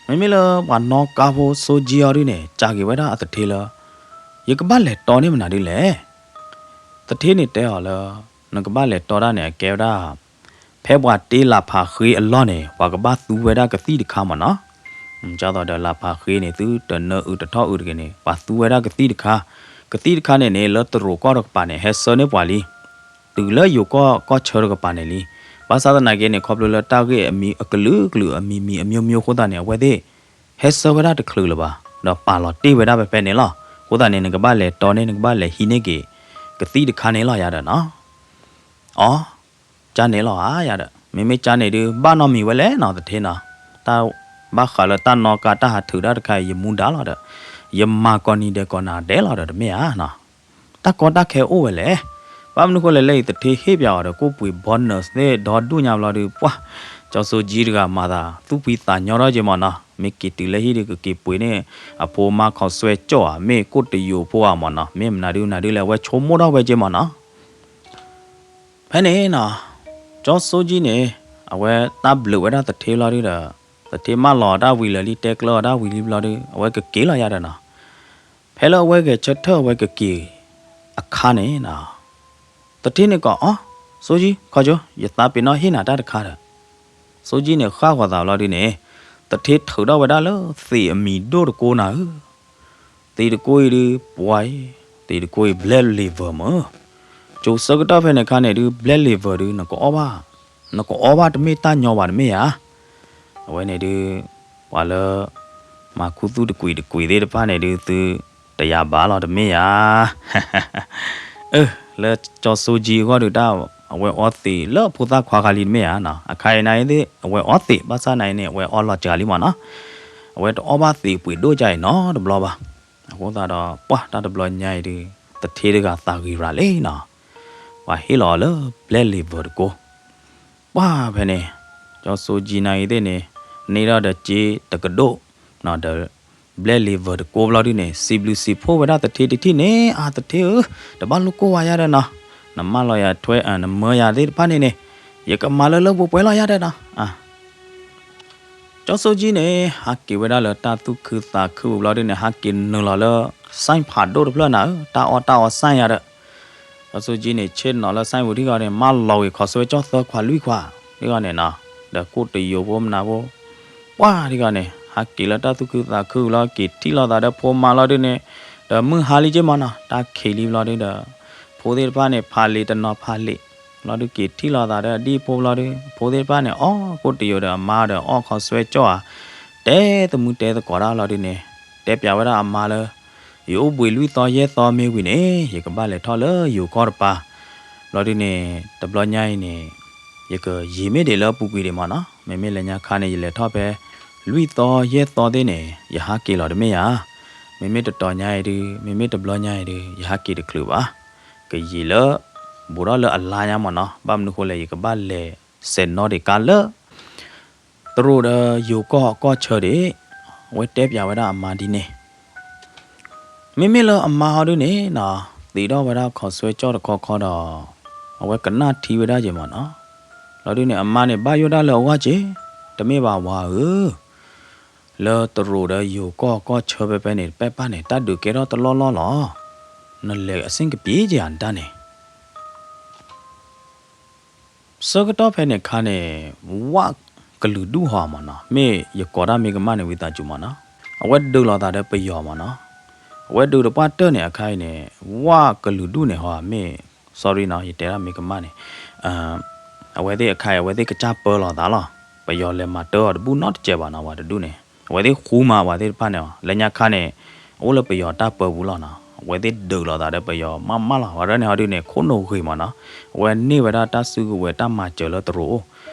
မ့မ့ၢ်လၢပှၤနီၣ်ကါဖိစိကၠံအီၤဒုန့ၣ် စံးက့ၤဝဲဒၣ်အသထ့လၢ ယကဘၣ်လဲၤတီန့ၢ်မနုၤဒုလဲၣ်. သထ့န့ၣ်တဲအီၤလၢ နကဘၣ်လဲၤတီတၢ်န့ၣ် အကဲဝဲဒၣ် ဖဲပှၤတ့လၢ်ဖးဃ့အလီၢ်န့ၣ် ပှၤကဘၣ်သူဝဲဒၣ်ကသံၣ်တခါမ့ၢ်နီၤ. ဒ်သိးဒီးလၢ်ဖးဃ့န့ၣ် သုတနၢအုးတထီၣ်အုးတဂ့ၤန့ၣ် ပှၤသူဝဲဒၣ်ကသံၣ်တခါ, ကသံၣ်တခါန့ၣ်န့ၣ် လၢတရူးကီၢ်တကပၤန့ၣ် ဟဲဆှၢန့ၢ်ပှၤလံ. တုၤလၢယိၤကီၢ်ကီၢ်ဆၢတကပၤန့ၣ်လံ. ဘၣ်ဆၣ်သနာ်က့န့ၣ် ခီဖျိလၢတၢ်ဂ့ၢ်အမံၤအကလုာ်ကလုာ်အမံၤမံၤအမျိုးမျိုးအဃိသတးန့ၣ် အဝဲသ့ၣ် ဟဲဆှၢဝဲဒၣ်တချုးလၢၤဘၣ်, ဒီးပာ်လီၤတ့ၢ်ဝဲဒၣ်ဖဲဖဲန့ၣ်လီၤ. အဃိသတးန့ၣ် နကဘၣ်လဲၤတီန့ၢ် နကဘၣ်လဲၤဟံးန့ၢ်က့ၤ ကသံၣ်တခါန့ၣ်လီၤယၤဒီးနီၤ. အီ, ကန့ၣ်လီၤဧါယၤဒီး, မ့မ့ၢ်ကန့ၣ်ဒုး ဘၣ်နီတမံၤဝဲလဲၣ်နီၤ သထ့နီၤ. တၢ်ဘၣ်ဃးလၢတၢ်နီၣ်ကါတၢ်ဟးထုးတၢ်တခါအံၤ ယမူဒါလီၤဒီး, ယမၤကိးနံၤဒဲးကိးနၤဒဲးလီၤဒီးတမ့ၢ်ဧါနီၤ. တၢ်ကီတၢ်ခဲအိၣ်ဝဲလဲၣ်. ဘၣ်မနုၤဃိလဲၣ် လၢအံၤသထ့ဟ့ၣ်ပၠးအီၤဒီး ကိၣ်ပှ့ၤ bonus သ့ၣ်ဒီဒူၣ်ညါဘျီဒုး ပှၢ်, ကၠီစိကၠံတဂၤမၤသး သူၣ်ဖှံသးညီထီၣ်က့မ့ၢ်နီၤ. မ့ၢ်က့ၤတုၤလၢဟံၣ်ဒုး ကက့ၤပှ့ၤန့ၢ်အဖိမါခီးစွဲကၠီၣ်ဧါ, မ့ၢ်ကိၣ်တယိၤဖိဧါမ့ၢ်နီၤ, မ့ၢ်မနုၤဒုးနၤဒုးလဲၣ် အဝဲဆိကမိၣ်ထီၣ်ဝဲက့မ့ၢ်နီၤ. ဖဲန့ၣ်နီၤ, ကၠီစိကၠံန့ၣ် အဝဲတၢ်ဘျုးဝဲဒၣ်သထ့လီၤဒုးဒီး, သထ့မၢလီၤတၢ်ဝံၤလၢာ်လံ တဲကျၢၤအီၤတၢ်ဝံၤလံဘျီဒုး အဝဲကက့ၤလီၤယၤဒီးနီၤ. ဖဲလၢအဝဲဂဲၤဆၢထၢၣ်အဝဲကက့ၤအခါန့ၣ်နီၤ, သထ့န့ၣ်ကိးအီၤ, စိကၠံ ခီကၠိ ယသးပ့ၤနီၣ်ဟ့ၣ်နၤတၢ်တခါဒီး, စိကၠံန့ၣ်ဃၣ်ဃီၤသးလီၤဒုးန့ၣ်, သထ့ထုးထီၣ်ဝဲဒၣ်လၢသံးအမံၤဒိၣ်တကိးနၤဧၢ. သံးတကိးအံၤဒုး ပှၤအံၤ, သံးတကိးအံၤ black label မၢ်. ကၠိဆၢကတီၢ်ဖဲန့ၣ်အခါန့ၣ်ဒုး black label ဒုး နကအီၣ်ဘၣ်, နကအီၣ်ဘၣ်တမ့ၢ်တၢ်ညီဘၣ်တမ့ၢ်ဧါ. အဝဲန့ၣ်ဒုး ပှၤလၢ မၤခူသူၣ်တကွံာ်တကွံာ်သ့ၣ်တဖၣ်န့ၣ်ဒုး သုတယၤဘၣ်လီၤတမ့ၢ်ဧါ. အၢ လၢကၠီစိကၠံအဂီၢ်ဒုးတၢ် အဝဲအီသံးလၢအဖိသၣ်ခွါခါလံတမ့ၢ်ဧါနီၤ. အခါအံၤနၤအံၤသ့ၣ် အဝဲအီသံး ဘၣ်ဆၣ်နၤအံၤန့ၣ် အဝဲအီလီၤစှၤလံမ့ၢ်နီၤ. အဝဲတအီၣ်ဘၣ်သံးပှ့ၤဒိၣ်ကါအံၤနီတဘျီဘၣ်. အဃိသတးဒီး ပှၢ်တၢ်တဘျီညါအံၤဒုး သထ့တဂၤသးဂ့ၤရၤလံနီၤ. ပှၤဟ့ၣ်လီၤအီၤလၢ black label တကိး ပှၢ်ဖဲန့ၣ် ကၠီစိကၠံနၤအံၤသ့ၣ်န့ၣ် န့ၢ်ထီၣ်ဒီးစ့တကဒိၣ် ဒီး black label တကိးဘျီဒုးန့ၣ် စံးဘျုးစံးဖှိၣ်ဝဲဒၣ်သထ့တထံၣ်န့ၣ် အါ သထ့ဧၢ, တဘၣ်လိၣ်ကိၢ်ဝါယၤဒီးနီၤ, နမၢလီၤယၤထွဲ နမၢယၤသ့ၣ်တဖၣ်န့ၣ်န့ၣ် ယကမၤလၢလၢပှဲၤပှဲၤလီၤယၤဒီးနီၤ. ကၠီစိကၠံန့ၣ် ဟးက့ၤဝဲဒၣ်လၢတၢ်သူၣ်ခုသးခုဘျီဒုးန့ၣ် ဟးက့ၤနုာ်လီၤလၢ စဲၣ်ဖးဒိၣ်တဖျၢၣ်နၤဧၢ, တၢ်အီၣ်တၢ်အီစဲၣ်ယၤဒီး ကၠီစိကၠံန့ၣ် ဆ့ၣ်နီၤလၢစဲၣ်ပူၤထံဂီၤန့ၣ် မၢလီၤဝံၤခီးစွဲကၠီၣ်သၢခွးလွံၢ်ခွးထံဂီၤန့ၣ်နီၤ, ဒီးကိၣ်တယိၤဖိမနၤဖိ ပှၢ်ထံဂီၤန့ၣ် ဟးက့ၤလၢတၢ်သူၣ်ခုသးခုလီၤ က့ၤထံၣ်လိာ်သးဒီးဖိမါလီၤဒုးန့ၣ်, ဒီးမုၢ်ဟါလံက့မ့ၢ်နီၤ တၢ်ခံးလံဘျီဒုးဒီး ဖိသ့ၣ်တဖၣ်န့ၣ် ဖးလံာ်တနီၤဖးလံာ် လီၤဒုးက့ၤထံၣ်လိာ်သးဒီးအဒံၣ်ဖိလီၤဒုး ဖိသ့ၣ်တဖၣ်န့ၣ် အီၣ်ကိၣ်တယိၤဒီးအမါဒီးအီၣ်ခီးစွဲကၠီၣ်ဧါ, တဲသမူတဲသကိးတၢ်လီၤဒုးန့ၣ်, တဲပၠးဝဲဒၣ်အမါလၢ ယအိၣ်ဘှံးလွံၢ်သီယဲၢ်သီမ့ၢ်ဝံၤန့ၣ် ယကဘၣ်လဲၤထီၣ်လၢယိၤကီၢ်တပၤ, ဘျီဒုးန့ၣ် တဘျီညါအံၤန့ၣ် ယကယံာ်မ့ၢ်ဒံးလၢအပူၤကွံာ်ဒံးမ့ၢ်နီၤ, မ့မ့ၢ်လၢညါခါန့ၣ် ယလဲၤထီၣ်ဖဲ လွံၢ်သီယဲၢ်သီသ့ၣ်န့ၣ် ယဟးက့ၤလီၤတမ့ၢ်ဧါ, မ့မ့ၢ်တတီၤညါအံၤဒုး မ့မ့ၢ်တဘျီညါအံၤဒုး ယဟးက့ၤတချုးဘၣ်, ကယံာ်လၢ ဘူးထီၣ်လၢအလါညါမ့ၢ်နီၤ, ဘၣ်မနုၤဃိလဲၣ် ယကဘၣ်လဲၤစဲးနီၣ်ဒံးကါလၢ တရူးဒီးယိၤကီၢ်အကီၢ်ဆၢဒံး, အဝဲတဲပၠးဝဲဒၣ်အမါဒ်န့ၣ်, မ့မ့ၢ်လၢအမါဟီဒုးန့ၣ်နီၤ, သံးထီၣ်ဝဲဒၣ်ခီးစွဲကၠီၣ်တခီခီဒီး အဝဲကနၣ်ထံဝဲဒၣ်က့ၤမ့ၢ်နီၤ, လီၤဒုးန့ၣ် အမါန့ၣ် ဘၣ်ယိၣ်ဒၣ်လၢအဂီၢ်က့ၤ, တမ့ၢ်ဘၣ်ဝၤဧၢ, လၢတရူးဒီးယိၤကီၢ်အကီၢ်ဆၢဖဲဖဲန့ၣ် တပဲၢ်ပၢ်န့ၣ် တၢ်ဒုးကဲထီၣ်တလီၢ်လီၢ်လီၤ, နလဲၤအဆ့ၣ်ကပံၤက့ၤဧါနတၢ်န့ၣ် ဆၢကတီၢ်ဖဲန့ၣ်အခါန့ၣ် ဝၣ်ကလုာ်ဒူၣ်ဟီမ့ၢ်နီၤ, မ့ၢ်ယကိးတၢ်မ့ၢ်ကမၣ်န့ၣ် ဝံသးစူၤမ့ၢ်နီၤ, အဝဲဒုးလိာ်သးဒီးပယီၤမ့ၢ်နီၤ, အဝဲဒုးတပှၢ်တၢၢ်န့ၣ်အခါအံၤန့ၣ် ဝၣ်ကလုာ်ဒူၣ်န့ၣ်ဟီ မ့ၢ် sorry နီၤ ယတဲတၢ်မ့ၢ်ကမၣ်န့ၣ် အဝဲသ့ၣ်အခါအံၤ အဝဲသ့ၣ်ကစၢ်ပၢလီၤသးလီၤ, ပယီၤလဲၤမၤတၢအီၤတဘူၣ်နီတစဲးဘၣ်နီၤ ပှၤတဒူၣ်န့ၣ် အဝဲသ့ၣ်ဃူမးပှၤသ့ၣ်တဖၣ်န့ၣ် လၢညါခါန့ၣ် အိၣ်လၢပယီၤတၢ်ပၢပူၤလီၤနီၤ, အဝဲသ့ၣ်ဒုးလိာ်သးဒီးပယီၤမးမးလီၤ, ပှၤရဲၣ်န့ၣ်ဟီဒုးန့ၣ် ခိၣ်နူာ်ဂ့ၤမ့ၢ်နီၤ, အဝဲန့ၢ်ဝဲဒၣ်တၢ်စုကဝဲၤတၢ်မၤစၢၤလၢတရူးအိၣ်,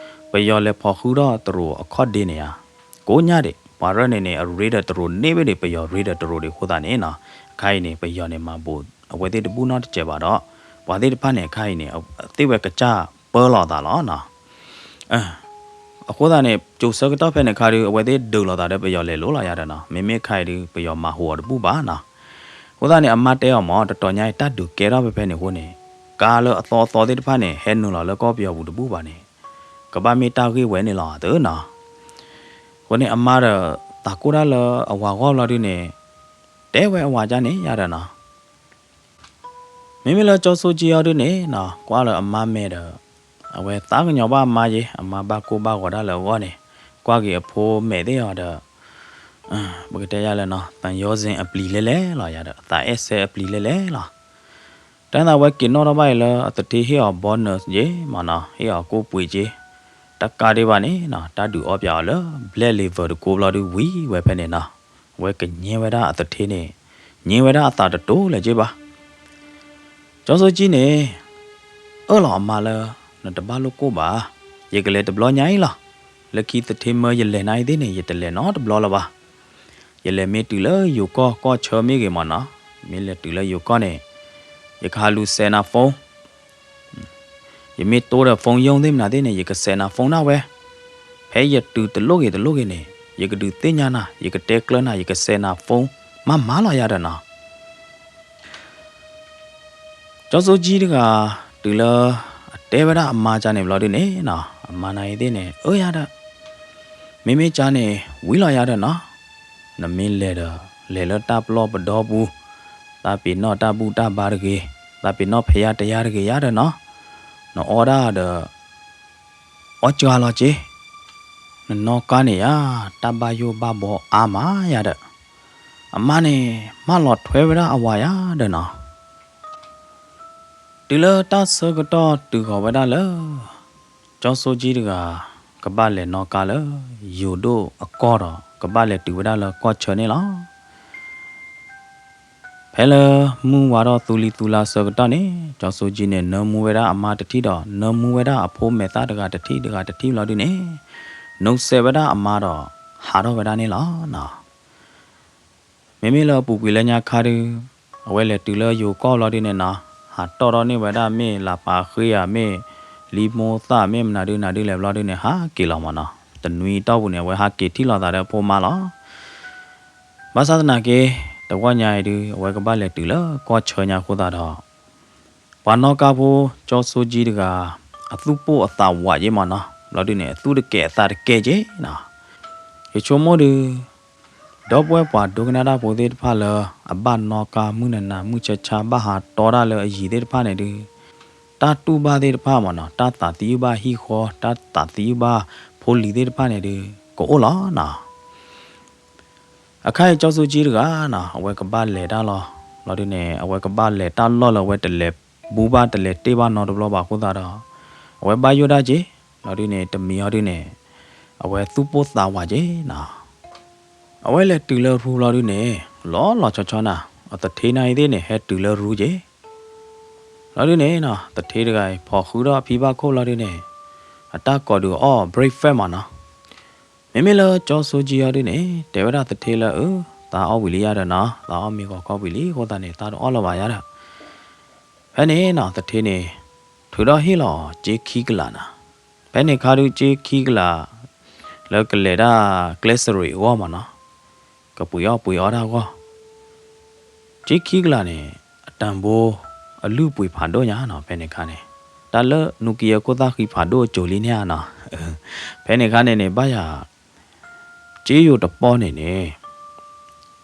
ပယီၤလဲၤဖီၣ်ဃုထီၣ်တရူးအခီၣ်ဒ့န့ၣ်ဧါ, ကိးညါဒံး ပှၤရဲၣ်န့ၣ်န့ၣ် အရ့ဒီးတရူးန့ၢ်ဘ့ၣ်ဒံး ပယီၤရ့ဒီးတရူးဒံးအဃိသတးန့ၣ်နီၤ, အခါအံၤန့ၣ် ပယီၤန့ၣ်မၤဘူး အဝဲသ့ၣ်တဘူၣ်နီတစဲးဘၣ်ဒီး ပှၤသ့ၣ်တဖၣ်န့ၣ်အခါအံၤန့ၣ် သ့ၣ်ဝဲကစၢ်ပၢလီၤသးလီၤနီၤ, အ အဃိသတးန့ၣ် ကၠိၤဆၢကတီၢ်ဖဲန့ၣ်ခါဒုး အဝဲသ့ၣ်ဒုးလိာ်သးဒီးပယီၤလဲၤလိၤလီၤယၤဒီးနီၤ, မ့မ့ၢ်ခါအံၤဒုး ပယီၤမၤဟူးအီၤတဘူၣ်ဘၣ်နီၤ. အဃိသတးန့ၣ် အမါတဲအီၤမၢ် တတီၤညါအံၤ တၢ်ဒုးကဲထီၣ်ဖဲဖဲန့ၣ်အဃိန့ၣ် ကါလၢအသီအသီသ့ၣ်တဖၣ်န့ၣ် ဟဲနုာ်လီၤလၢကီၢ်ပယီၤပူၤတဘူၣ်ဘၣ်န့ၣ် ကဘၣ်မ့ၢ်တၢ်ဂ့ၢ်ဝဲန့ၣ်လီၤသနီၤ. အဃိန့ၣ် အမါဒီး သးကိၢ်တၢ်လၢအဝၤဂီၢ်ဘျီဒုန့ၣ် တဲဝဲအဝၤကန့ၣ်ယၤဒီးနီၤ. မ့မ့ၢ်လၢကၠီဆိကၠံအီၤဒုန့ၣ်နီၤ ကွၢ်လၢအမါမဲာ်ဒီး အဝဲသးကညီၤဘၣ်အမါယ့ၤ, အမါဘၣ်ကိၢ်ဘၣ်ဂီၤဒၣ်လၢအဂီၢ်န့ၣ် ကွၢ်က့ၤအဖိမဲာ်သ့ၣ်အီၤဒီး ပကတဲယၤလၢနီၤ သံယောဇဉ်အပျံၤလဲၣ်လဲၣ်လီၤယၤဒီး သးအဲၣ်စဲအပျံၤလဲၣ်လဲၣ်လီၤ. တၢ်သးဝဲက့ၤနီၣ်ထီၣ်ဘၣ်အံၤလၢအသထ့ဟ့ၣ်အီၤ bonus ယ့ၤမၢ်နီၤ, ဟ့ၣ်အီၤကိၣ်ပှ့ၤက့ၤ, တၢ်ကါဒံးဘၣ်န့ၣ်နီၤ တၢ်ဒုးအီပၠးအီၤလၢ black label တကိးဘျီဒုဝံၤဝဲဖဲန့ၣ်နီၤ, အဝဲကညဲဝဲဒၣ်အသထ့န့ၣ် ညဲဝဲဒၣ်အသးတတိၤလၢၤက့ၤဘၣ်. ကၠီဆိကၠံန့ၣ် အၢၣ်လီၤအမါလၢ နတဘၣ်လိာ်ကိၣ်ဘၣ်, ယကလဲၤတဘျီညါအံၤလီၤ. လၢခံသထ့မၢယလဲၤနၤအံၤသ့ၣ်န့ၣ် ယတလဲၤနီတဘျီလၢၤဘၣ်. ယလဲၤမ့ၢ်တုၤလၢယိၤကီၢ် ကီၢ်ဆၢမ့ၢ်ဂ့ၤမၢ်နီၤ, မ့ၢ်လဲၤတုၤလၢယိၤကီၢ်န့ၣ် ယကဟးလူၤစဲးနၤ phone, ယမ့ၢ်တိဒီး phone ယုၢ်သ့ၣ်မနုၤသ့ၣ်န့ၣ် ယကစဲးနၤ phone ဒၣ်ဝဲ, ဖဲယတုၤတလိၣ်ဂ့ၤတလိၣ်ဂ့ၤန့ၣ် ယကဒုးသ့ၣ်ညါနၤ, ယကတဲကျၢၤနၤ, ယကစဲးနၤ phone မၤမၤလီၤယၤဒီးနီၤ. ကၠီဆိကၠံတဂၤ တုၤလၢအတဲဝဲဒၣ်အမါကန့ၣ်ဘျီဒုန့ၣ်နီၤ, အမါနၤအံၤသ့ၣ်န့ၣ် အၢယၤဒီး မ့မ့ၢ်ကန့ၣ် ဝံၤလီၤယၤဒီးနီၤ, နမ့ၢ်လဲၤဒီး လဲၤလၢတၢ်ပလီၢ်ပဒီပူၤ, သးပ့ၤနီၣ်တၢ်ဘူၣ်တၢ်ဘါတဂ့ၤ, သးပ့ၤနီၣ်ဖဲယါတယါတဂ့ၤယၤဒီးနီၤ, နအီၣ်ဒၣ်ဒီး အီၣ်စှၤလီၤက့ၤ, နနီၣ်ကါန့ၣ်ယၤ တၢ်ဘၣ်ယိၣ်ဘၣ်ဘီအါမးယၤဒီး အမါန့ၣ် မၢလီၤထွဲဝဲဒၣ်အဝၤယၤဒီးနီၤ. တုၤလၢတၢ်ဆၢကတီၢ်တုၤဃီၤဝဲဒၣ်လၢ ကၠီဆိကၠံတဂၤ ကဘၣ်လဲၤနီၣ်ကါလၢ ယိၤဒိၣ်အကီၢ်ဒီး ကဘၣ်လဲၤတုၤဝဲဒၣ်လၢကီၢ်ဆၢန့ၣ်လီၤ. ဖဲလၢမုၢ်ဝါထီၣ်သူလံၤသူလါဆၢကတီၢ်န့ၣ် ကၠီဆိကၠံန့ၣ် နၢမူဝဲဒၣ်အမါတထံၣ်ဒီး နၢမူဝဲဒၣ်အဖိမဲာ်သၣ်တဂၤတထံၣ်တဂၤတထံၣ်ဘျီဒုန့ၣ် နူစဲးဝဲဒၣ်အမါဒီး ဟးထီၣ်ဝဲဒၣ်န့ၣ်လီၤနီၤ. မ့မ့ၢ်လၢအပူၤကွံာ်လၢညါခါဒု အဝဲလဲၤတုၤလၢယိၤကီၢ်ဘျီဒုန့ၣ်နီၤ, ဟးတီၣ်ထီၣ်န့ၢ်ဝဲဒၣ်မ့ၢ်လၤပာ်ဃ့ဧါ, မ့ၢ်လံမိၢ်သၣ်, မ့ၢ်မနုၤဒုနၤဒုလဲၣ်ဘျီဒုန့ၣ် ဟးက့ၤလီၤမၢ်နီၤ. တနွံအတီၢ်ပူၤန့ၣ် အဝဲဟးက့ၤထံၣ်လိာ်သးဒီးအဖိမါလီၤ. ဘၣ်ဆၣ်သနာ်က့ တဂီၢ်ညါအံၤဒု အဝဲကဘၣ်လဲၤတုၤလၢကီၢ်ဆၢညါအဃိသတးဒီး ပှၤနီၣ်ကါဖိ ကၠီဆိကၠံတဂၤ အသူၣ်ပိၢ်အသးဝးက့ၤမၢ်နီၤ, ဘျီဒုန့ၣ် အသူၣ်တကဲးအသးတကဲးက့ၤနီၤ. ယဆိကမိၣ်ဒု ဒီပုၢ်ဝဲၢ်ပှၤဒိကနၣ်တၢ်ဖိသ့ၣ်တဖၣ်လၢ အဘၣ်နီၣ်ကါမုၢ်နၤနၤ မုၢ်ဆါဆါ ဘၣ်ဟးတီတၢ်လၢအယံၤသ့ၣ်တဖၣ်န့ၣ်ဒု တၢ်တူၢ်ဘၣ်သ့ၣ်တဖၣ်မၢ်နီၤ, တၢ်သးသယုၢ်ဘၣ်ဟံၣ်ဃီ, တၢ်သးသယုၢ်ဘၣ်ဖိလံၤသ့ၣ်တဖၣ်န့ၣ်ဒု ကအိၣ်လီၤနီၤ. အခါအံၤကၠီဆိကၠံတဂၤနီၤ အဝဲကဘၣ်လဲၤတၢ်လီၤ, ဘျီဒုန့ၣ် အဝဲကဘၣ်လဲၤတၢ်လီၢ်လၢအဝဲတလဲၤဘူဘၣ်တလဲၤတ့ၢ်ဘၣ်နီတဘျီဘၣ်အဃိသတးဒီး အဝဲဘၣ်ယိၣ်ဒၣ်က့ၤ, ဘျီဒုန့ၣ် တမံၤအီၤဒုန့ၣ် အဝဲသူၣ်ပိၢ်သးဝးက့ၤနီၤ. အဝဲလဲၤတုၤလၢရူဘျီဒုန့ၣ် လီၤလီၤဆီဆီနၤ, အသထ့နၤအံၤသ့ၣ်န့ၣ် ဟဲတုၤလၢရူက့ၤ ဘျီဒုန့ၣ်နီၤ သထ့တဂၤအံၤ ဖီၣ်ဃုထီၣ်အဖံဘၣ်ခိၣ်ဘျီဒုန့ၣ် အတၢ်ကိးဒုးအီၣ် breakfast မၢ်နီၤ. မ့မ့ၢ်လၢကၠီဆိကၠံအီၤဒုန့ၣ် တဲဝဲဒၣ်သထ့လၢအ သးအီၣ်ဝံၤလံယၤဒီးနီၤ, သးအီၣ်မ့ၤဂီၤခီဝံၤလံအဃိသတးန့ၣ် သးတအီၣ်လၢၤဘၣ်ယၤဒီး ဖဲန့ၣ်နီၤ သထ့န့ၣ် ထုးထီၣ်ဟ့ၣ်လီၤစ့ခံကလးနီၤ. ဖဲန့ၣ်ခါဒုးစ့ခံကလး လၢကလဲၤဒၣ်ကျဲစရ့းအဂီၢ်မၢ်နီၤ, ကပှ့ၤအီၣ်ပှ့ၤအီတၢ်အဂီၢ် စ့ခံကလးန့ၣ် အတၢ်ဘိ အလုၢ်အပှ့ၤဖးဒိၣ်ညါနီၤ ဖဲန့ၣ်ခါန့ၣ်, တၢ်လၢနူကံယဲခိၣ်သၣ်ဃံဖးဒိၣ်အစိၤလံန့ၣ်ဧါနီၤ. ဖဲန့ၣ်ခါန့ၣ်န့ၣ် ဘၣ်ယၤ စ့ယိၤတပီၢ်န့ၣ်န့ၣ်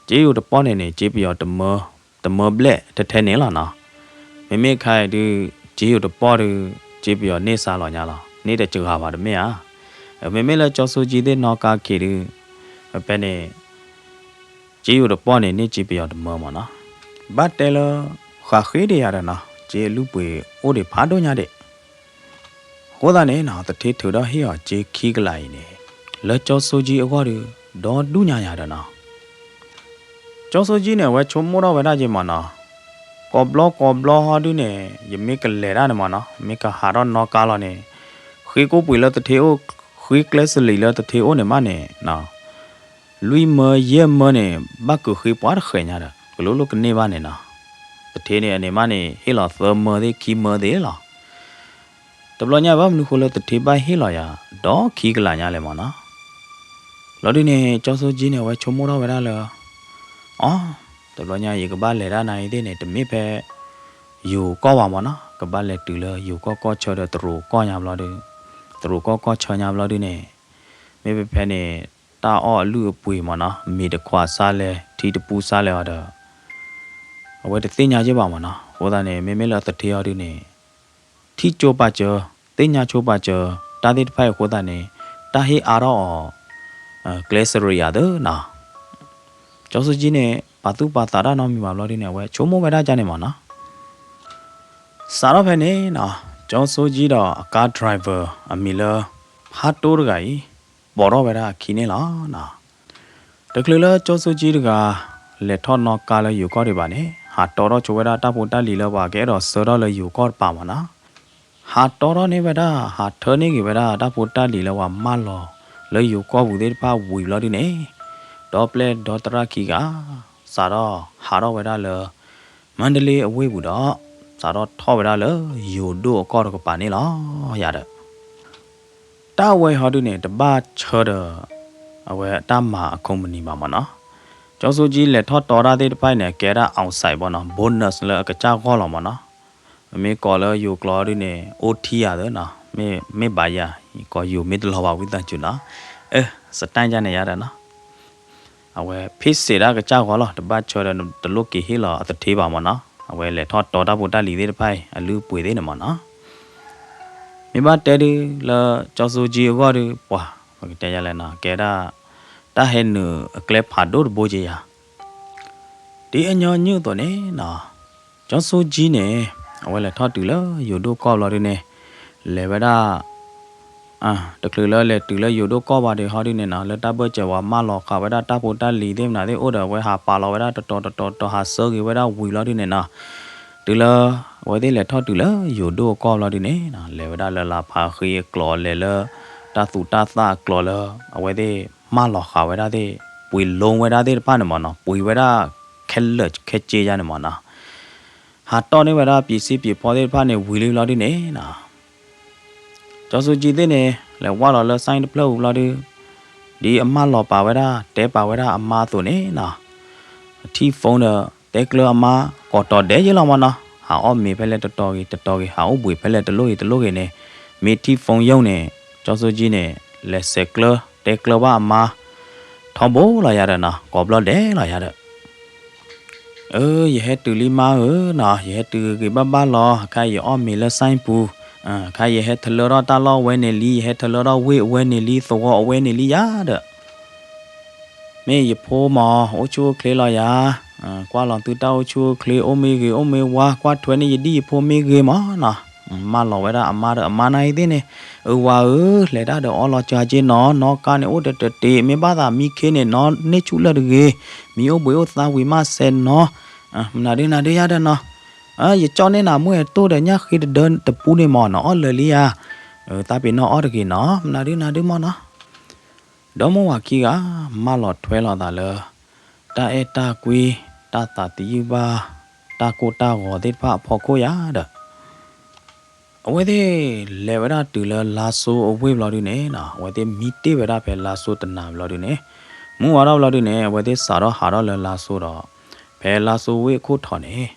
စ့ယိၤတပီၢ်န့ၣ်န့ၣ် စ့ပယီၤတမၢ တမၢဘျဲၣ်ထဲထဲန့ၣ်လီၤနီၤ. မ့မ့ၢ်ခါအံၤဒုး စ့ယိၤတပီၢ်ဒုး စ့ပယီၤန့ၢ်စါလီၤညါလီၤ, န့ၢ်တစှၤဘၣ်တမ့ၢ်ဧါ. မ့မ့ၢ်လၢကၠီဆိကၠံသ့ၣ်နီၣ်ကါက့ၤဒုး ဖဲန့ၣ် စ့ယိၤတပီၢ်န့ၣ် န့ၢ်စ့ပယီၤတမၢမၢ်နီၤ. ဘၣ်တဲလၢ ဃးဃ့ဒံးယၤဒီးနီၤ စ့အလုၢ်ပှ့ၤအိၣ်ဒံးဖးဒိၣ်ညါဒံး. အဃိသတးန့ၣ်နီၤ သထ့ထုးထီၣ်ဟ့ၣ်အီၤစ့ခံကလးအံၤန့ၣ် လၢကၠီဆိကၠံအဂီၢ်ဒီး ဒီဒူၣ်ညါယၤဒီးနီၤ. ကၠီဆိကၠံန့ၣ် အဝဲဆိကမိၣ်ထီၣ်ဝဲဒၣ်က့ၤမၢ်နီၤ, ကိးဘျီကိးဘျီဟီဒုန့ၣ် ယမ့ၢ်ကလဲၤဒၣ်န့ၣ်မၢ်နီၤ မ့ၢ်ကဟးထီၣ်နီၣ်ကါလီၤန့ၣ် ဃ့ကိၣ်ပှ့ၤလၢသထ့အိၣ် ဃ့ကျဲစလံးလၢသထ့အိၣ်န့ၣ်မးန့ၣ် လွံၢ်မၢယဲၢ်မၢန့ၣ် ဘၣ်ကုးဃ့ပှၤတဃဲၤညါဒီး ကလိလိကန့ၢ်ဘၣ်န့ၣ်နီၤ. သထ့န့ၣ်အန့ၣ်မးန့ၣ် ဟ့ၣ်လီၤသၢမၢသ့ၣ်ခံမၢသ့ၣ်လီၤ. တဘျီညါဘၣ်မနုၤဃိလၢသထ့ဘၣ်ဟ့ၣ်လီၤယၤ ဒီးခံကလးညါလဲၣ်မၢ်နီၤ. လီၤဒုန့ၣ် ကၠီစိကၠံန့ၣ် အဝဲဆိကမိၣ်ထီၣ်ဝဲဒၣ်လၢ အီ, တဘျီညါယကဘၣ်လဲၤဒၣ်နၤအံၤသ့ၣ်န့ၣ် တမ့ၢ်ဖဲ ယိၤကီၢ်ဘၣ်မၢ်နီၤ, ကဘၣ်လဲၤတုၤလၢယိၤကီၢ်ကီၢ်ဆၢဒီးတရူးကီၢ်ညါဘျီဒု, တရူးကီၢ်ကီၢ်ဆၢညါဘျီဒုန့ၣ် မ့ၢ်ဖဲဖဲန့ၣ် တၢ်အီၣ်အလုၢ်အပှ့ၤမၢ်နီၤ, မ့ၤတခွးစါလဲၣ် ထံတပူစါလဲၣ်အီၤဒီး အဝဲတသ့ၣ်ညါယဲၢ်ဘၣ်မၢ်နီၤ. အဃိသတးန့ၣ် မ့မ့ၢ်လၢအသထ့အီၤဒုန့ၣ် ထံၣ်ကၠိပာ်စၢၤ, သ့ၣ်ညါဆိပာ်စၢၤ တၢ်သ့ၣ်တဖၣ်အံၤအဃိသတးန့ၣ် တၢ်ဟ့ၣ်အါထီၣ်အီၤ ကျဲစရံယၤသၢနီၤ. ကၠီစိကၠံန့ၣ် ပာ်သူၣ်ပာ်သးတၢ်နီတမံၤဘၣ်ဘျီဒုန့ၣ် အဝဲဆိကမိၣ်ဝဲဒၣ်ကန့ၣ်မၢ်နီၤ. စးထီၣ်ဖဲန့ၣ်နီၤ, ကၠီစိကၠံဒီးအကါ driver အမံၤလၢ ဖါတိတဂၤအံၤ ပိာ်ထီၣ်ဝဲဒၣ်အခံန့ၣ်လီၤ. တချုးလၢကၠီစိကၠံတဂၤ လဲၤထီၣ်နီၣ်ကါလၢယိၤကီၢ်ဒံးဘၣ်န့ၣ် ဟးတီထီၣ်ဆိဝဲဒၣ်တၢ်ဖိတၢ်လံၤလၢပှၤကအဲၣ်ဒိးဆှၢထီၣ်လၢယိၤကီၢ်တပၤမၢ်နီၤ. ဟးတီထီၣ်န့ၢ်ဝဲဒၣ် ဟးထၢန့ၢ်က့ၤဝဲဒၣ်တၢ်ဖိတၢ်လံၤလၢပှၤမၢလီၤလၢယိၤကီၢ်ပူၤသ့ၣ်တဖၣ်ဝံၤဘျီဒုန့ၣ် ဒီပျဲၢ်ဒီသရၣ်ခံဂၤ စးထီၣ်ဟးထီၣ်ဝဲဒၣ်လၢ မၣ်တလ့အဝ့ၢ်ပူၤဒီး စးထီၣ်ထီၣ်ဝဲဒၣ်လၢယိၤဒိၣ်အကီၢ်တကပၤန့ၣ်လီၤ. ယၤဒီး တၢ်ဝဲဟီဒုန့ၣ် တဘၣ်ဆၢဒီး အဝဲတၢ်မၤအ company ဘၣ်မၢ်နီၤ. ကၠီစိကၠံလဲၤထီၣ်တီတၢ်သ့ၣ်တဖၣ်အံၤန့ၣ် ကဲဒၣ် outside ဘၣ်နီၤ, bonus လၢအကစၢ်ဂီၢ်လီၤမၢ်နီၤ. မ့ၢ်ကိးလၢယိၤကျိာ်ဒုန့ၣ် အိၣ်ထံယၤသၢနီၤ, မ့ၢ်ဘၣ်ယၤ ကိးယိၤမ့ၢ်တလီၤဘၣ်ဝံသးစူၤနီၤ. အၢ စတၢၢ်ယါန့ၣ်ယါဒီးနီၤ အဝဲဖ့ၣ်စ့းဒၣ်ကစၢ်ဂီၢ်လီၤ, တဘၣ်ဆၢဒီးတလိၣ်က့ၤဟ့ၣ်လီၤအသထ့ဘၣ်မၢ်နီၤ. အဝဲလဲၤထီၣ်တီတၢ်ဖိတၢ်လံၤသ့ၣ်တဖၣ်အံၤ အလုၢ်အပှ့ၤသ့ၣ်န့ၣ်မၢ်နီၤ. မ့ၢ်ဘၣ်တဲဒုလၢကၠီစိကၠံအဂီၢ်ဒု ပှၤ ပကတဲယါလဲၣ်နီၤ, ကဲဒၣ် တၢ်ဟဲနုာ်အကျဲဖးဒိၣ်တဘိက့ၤယၤ ဒ်အညီနုၢ်အသိးန့ၣ်နီၤ, ကၠီစိကၠံန့ၣ် အဝဲလဲၤထီၣ်တုၤလၢယိၤဒိၣ်ကီၢ်ဘျီဒုန့ၣ် လဲၤဝဲဒၣ် တချုးလၢလဲၤတုၤလၢယိၤဒိၣ်ကီၢ်ဘၣ်ဒုးဟီဒုန့ၣ်နီၤ, လၢတၢ်ဘၢၣ်စၢၤဝဲမၢလီၤဃာ်ဝဲဒၣ်တၢ်ဖိတၢ်လံၤသ့ၣ်မနုၤသ့ၣ်အိၣ်ဒီး အဝဲဟးပာ်လီၤဝဲဒၣ်တတီၤတတီၤတတီၤ ဟးဆှၢက့ၤဝဲဒၣ်ဝံၤဘျီဒုန့ၣ်နီၤ, တုၤလၢ အဝဲသ့ၣ်လဲၤထီၣ်တုၤလၢယိၤဒိၣ်အကီၢ်ဘျီဒုန့ၣ်နီၤ, လဲၤဝဲဒၣ်လၢလါဖးဃ့အကျိာ် လဲၤလၢ တၢ်သူၣ်တၢ်သၣ်အကျိာ်လၢ အဝဲသ့ၣ်မၢလီၤဃာ်ဝဲဒၣ်သ့ၣ် ပှ့ၤလိဝဲဒၣ်သ့ၣ်တဖၣ်န့ၣ်မၢ်နီၤ, ပှ့ၤဝဲဒၣ်ခဲလၢာ်ခဲဆ့ယါန့ၣ်မၢ်နီၤ. ဟးတီၢ်န့ၢ်ဝဲဒၣ်ပျံၤစ့ပျံၤဖီသ့ၣ်တဖၣ်န့ၣ် ဝံၤလံဘျီဒုန့ၣ်နီၤ, ကၠီစိကၠံသ့ၣ်န့ၣ် လဲၤဝၢ်လီၤလၢ ဆိုင် တဖျၢၣ်ပူၤဘျီဒု ဒ်အမၢလီၤပာ်ဝဲဒၣ် တဲပာ်ဝဲဒၣ်အမါအသိးန့ၣ်နီၤ, အထံၣ် phone ဒီး တဲကျၢၤအမါ ကိးတီၤဒဲးယဲလီၤမၢ်နီၤ, ဟးအီၣ်မ့ၤဖဲလဲၣ်တတီၤဂ့ၤတတီၤဂ့ၤ ဟးအိၣ်ဘှံးဖဲလဲၣ်တလိၣ်ဂ့ၤတလိၣ်ဂ့ၤန့ၣ်, မ့ၢ်ထံၣ် phone ယိာ်န့ၣ် ကၠီစိကၠံန့ၣ် လဲၤဆဲးကျၢ တဲကျၢၤဘၣ်အမါ ထီဘိလီၤယၤဒီးနီၤ, ကိးဘျီဒဲးလီၤယၤဒီး အၢ ယဟဲတုၤလံမါဧၢနီၤ, ယဟဲတုၤဂ့ၤဂ့ၤဘၣ်ဘၣ်လီၤ, အခါယအီၣ်မ့ၤလၢ ဆိုင် ပူၤ, အခါယဟဲထလၢထီၣ်တၢ်လီၢ်ဝဲန့ၣ်လံ, ယဟဲထလၢထီၣ်ဝ့ၢ်အဝဲန့ၣ်လံ, သဝီအဝဲန့ၣ်လံယၤဒီး မ့ၢ်ယဖိမၢ် အိၣ်ဆူၣ်အိၣ်ချ့လီၤယၤ, ကွၢ်လီၤသုတၢ်အိၣ်ဆူၣ်အိၣ်ချ့ အိၣ်မ့ၢ်ဂ့ၤအိၣ်မ့ၢ်ဝါ ကွၢ်ထွဲန့ၢ်ယဒ်ယဖိမ့ၢ်ဂ့ၤမၢ်နီၤ, မၢလီၤဝဲဒၣ်အမါဒီးအမါနၤအံၤသ့ၣ်န့ၣ်, အၢ ဝၤဧၢ, လဲၤတၢ်ဒီးအီလီၤစှၤက့နီၤ, နီၣ်ကါန့ၣ်အိၣ်တတတ့, မ့ၢ်ဘၣ်သးမံခ့န့ၣ် နီၣ်န့ၢ်ဆူၣ်လၢာ်တဂ့ၤ, မံအိၣ်ဘှံးအိၣ်သါဝံၤမးစဲးနီၤ, မနုၤဒုနၤဒုယၤဒီးနီၤ, ယကၠီၣ်န့ၢ်နၤမ့ၢ်အတိၢ်ဒီးညၣ်ဃ့တဒၢတပူန့ၣ်မၢ်နီၤ, အီၣ်လၢာ်လံယၤ, သးပ့ၤနီၣ်အီၣ်တဂ့ၤနီၤ, မနုၤဒုနၤဒုမၢ်နီၤ. ဒီမိၢ်ဝၤခံဂၤ မၢလီၤထွဲလိာ်သးလၢ တၢ်အဲၣ်တၢ်ကွံ တၢ်သးသယုၢ်ဘၣ် တၢ်ကိၢ်တၢ်ဂီၤသ့ၣ်တဖၣ်အဖီခိၣ်ယၤဒီး အဝဲသ့ၣ်လဲၤဝဲဒၣ်တုၤလၢလါစိအဝ့ၢ်ဘျီဒုန့ၣ်နီၤ, အဝဲသ့ၣ်မံတ့ၢ်ဝဲဒၣ်ဖဲလါစိတနၤဘျီဒုန့ၣ်, မုၢ်ဝါထီၣ်ဘျီဒုန့ၣ် အဝဲသ့ၣ်စးထီၣ်ဟးထီၣ်လၢလါစိဒီး ဖဲလါစိဝ့ၢ်အခိၣ်ထံးန့ၣ်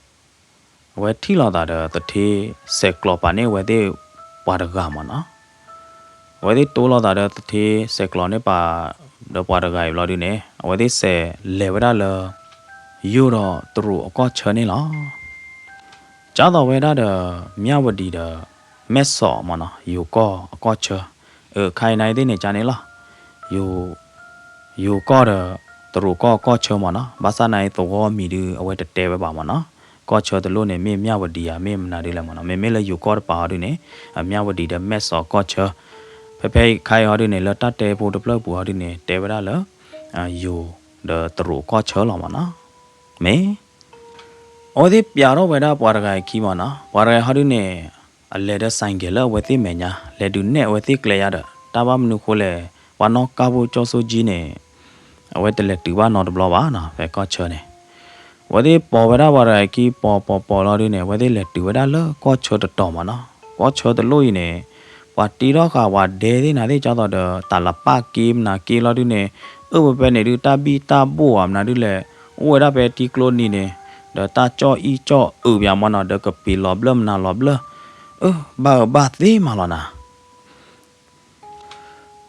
အဝဲထံၣ်လိာ်သးဒီးသထ့ ဆဲးကျိးပာ်န့ၢ်အဝဲသ့ၣ်ပှၤတဂၤမၢ်နီၤ. အဝဲသ့ၣ်တိလိာ်သးဒီးသထ့ ဆဲးကျိးန့ၢ်ပာ်ဒီးပှၤတဂၤအံၤဘျီဒုန့ၣ် အဝဲသ့ၣ်စဲးလဲၤဝဲဒၣ်လၢ ယိၤဒီးတရူးအကီၢ်ဆၢန့ၣ်လီၤ. ကၢ်သိးဝဲဒၣ်ဒီး မၠၣ်ဝတံၤဒီး မဲၢ်စီးမၢ်နီၤ, ယိၤကီၢ်အကီၢ်ဆၢ, အခါအံၤနၤအံၤသ့ၣ်န့ၣ် ကန့ၣ်လီၤ. ယိၤ, ယိၤကီၢ်ဒီး တရူးကီၢ်အကီၢ်ဆၢမၢ်နီၤ, ဘၣ်ဆၣ်နၤအံၤသဝီမံၤဒုး အဝဲတတဲဝဲဘၣ်မၢ်နီၤ, ကီၢ်ဆၢတလိၣ်န့ၣ် မ့ၢ်မၠၣ်ဝတံၤဧါ မ့ၢ်မနုၤဒ်လဲၣ်မၢ်နီၤ, မ့မ့ၢ်လၢယိၤကီၢ်တပၤအီၤဒုးန့ၣ် အမၠၣ်ဝတံၤဒီးမဲၢ်စီးကီၢ်ဆၢ, ဖဲဖဲခါအံၤအီၤဒုးန့ၣ် လၢတၢ်တဲဖိတဖျၢၣ်ပူၤအီၤဒုးန့ၣ် တဲဝဲဒၣ်လၢ ယိၤဒီးတရူးကီၢ်ဆၢလီၤမၢ်နီၤ, မ့ၢ် အဝဲသ့ၣ်ပျးထီၣ်ဝဲဒၣ်ပှၤတဂၤအခံမၢ်နီၤ, ပှၤတဂၤဟီဒုးန့ၣ် အလဲၤဒီး ဆိုင်ကယ် လၢအဝဲသ့ၣ်မဲာ်ညါ လဲၤဒုးနဲၣ်အဝဲသ့ၣ်ကျဲယါဒီး တၢ်ဘၣ်မနုၤဃိလဲၣ်, ပှၤနီၣ်ကါဖိကၠီစိကၠံန့ၣ် အဝဲတလဲၤတုၤဘၣ်နီတဘျီဘၣ်နီၤ, ဖဲကီၢ်ဆၢန့ၣ် အဝဲသ့ၣ်ပိာ်ဝဲဒၣ်ပှၤတဂၤအခံ ပိာ်ပိာ်ပိာ်လီၤဒုးန့ၣ် အဝဲသ့ၣ်လဲၤတုၤဝဲဒၣ်လၢကီၢ်ဆၢတတီၤမၢ်နီၤ, ကီၢ်ဆၢတလိၣ်အံၤန့ၣ် ပှၤတ့ထီၣ်ဃာ်ပှၤဒဲသ့ၣ်နၤသ့ၣ် ကၢ်သိးဒီး တၢ်လၢပၢ်က့မနၤက့လီၤဒုန့ၣ်, အၢၣ်ဝဲဖဲန့ၣ်ဒု တၢ်ဘံၣ်တၢ်ဘိၣ်အမနၤဒုလဲၣ်, အိၣ်ဝဲဒၣ်ဖဲထံကျိနံၤန့ၣ်, ဒီးတၢ်ကၠီၣ်အံၣ်ကၠီၣ်အုးပၠးမနီၤ, ဒီးကပံာ်လီၤဘျၢၣ်မနၤလီၤဘျၢၣ်, အၢ ဘၣ်အၢဘၣ်သ့မးလီၤနၤ.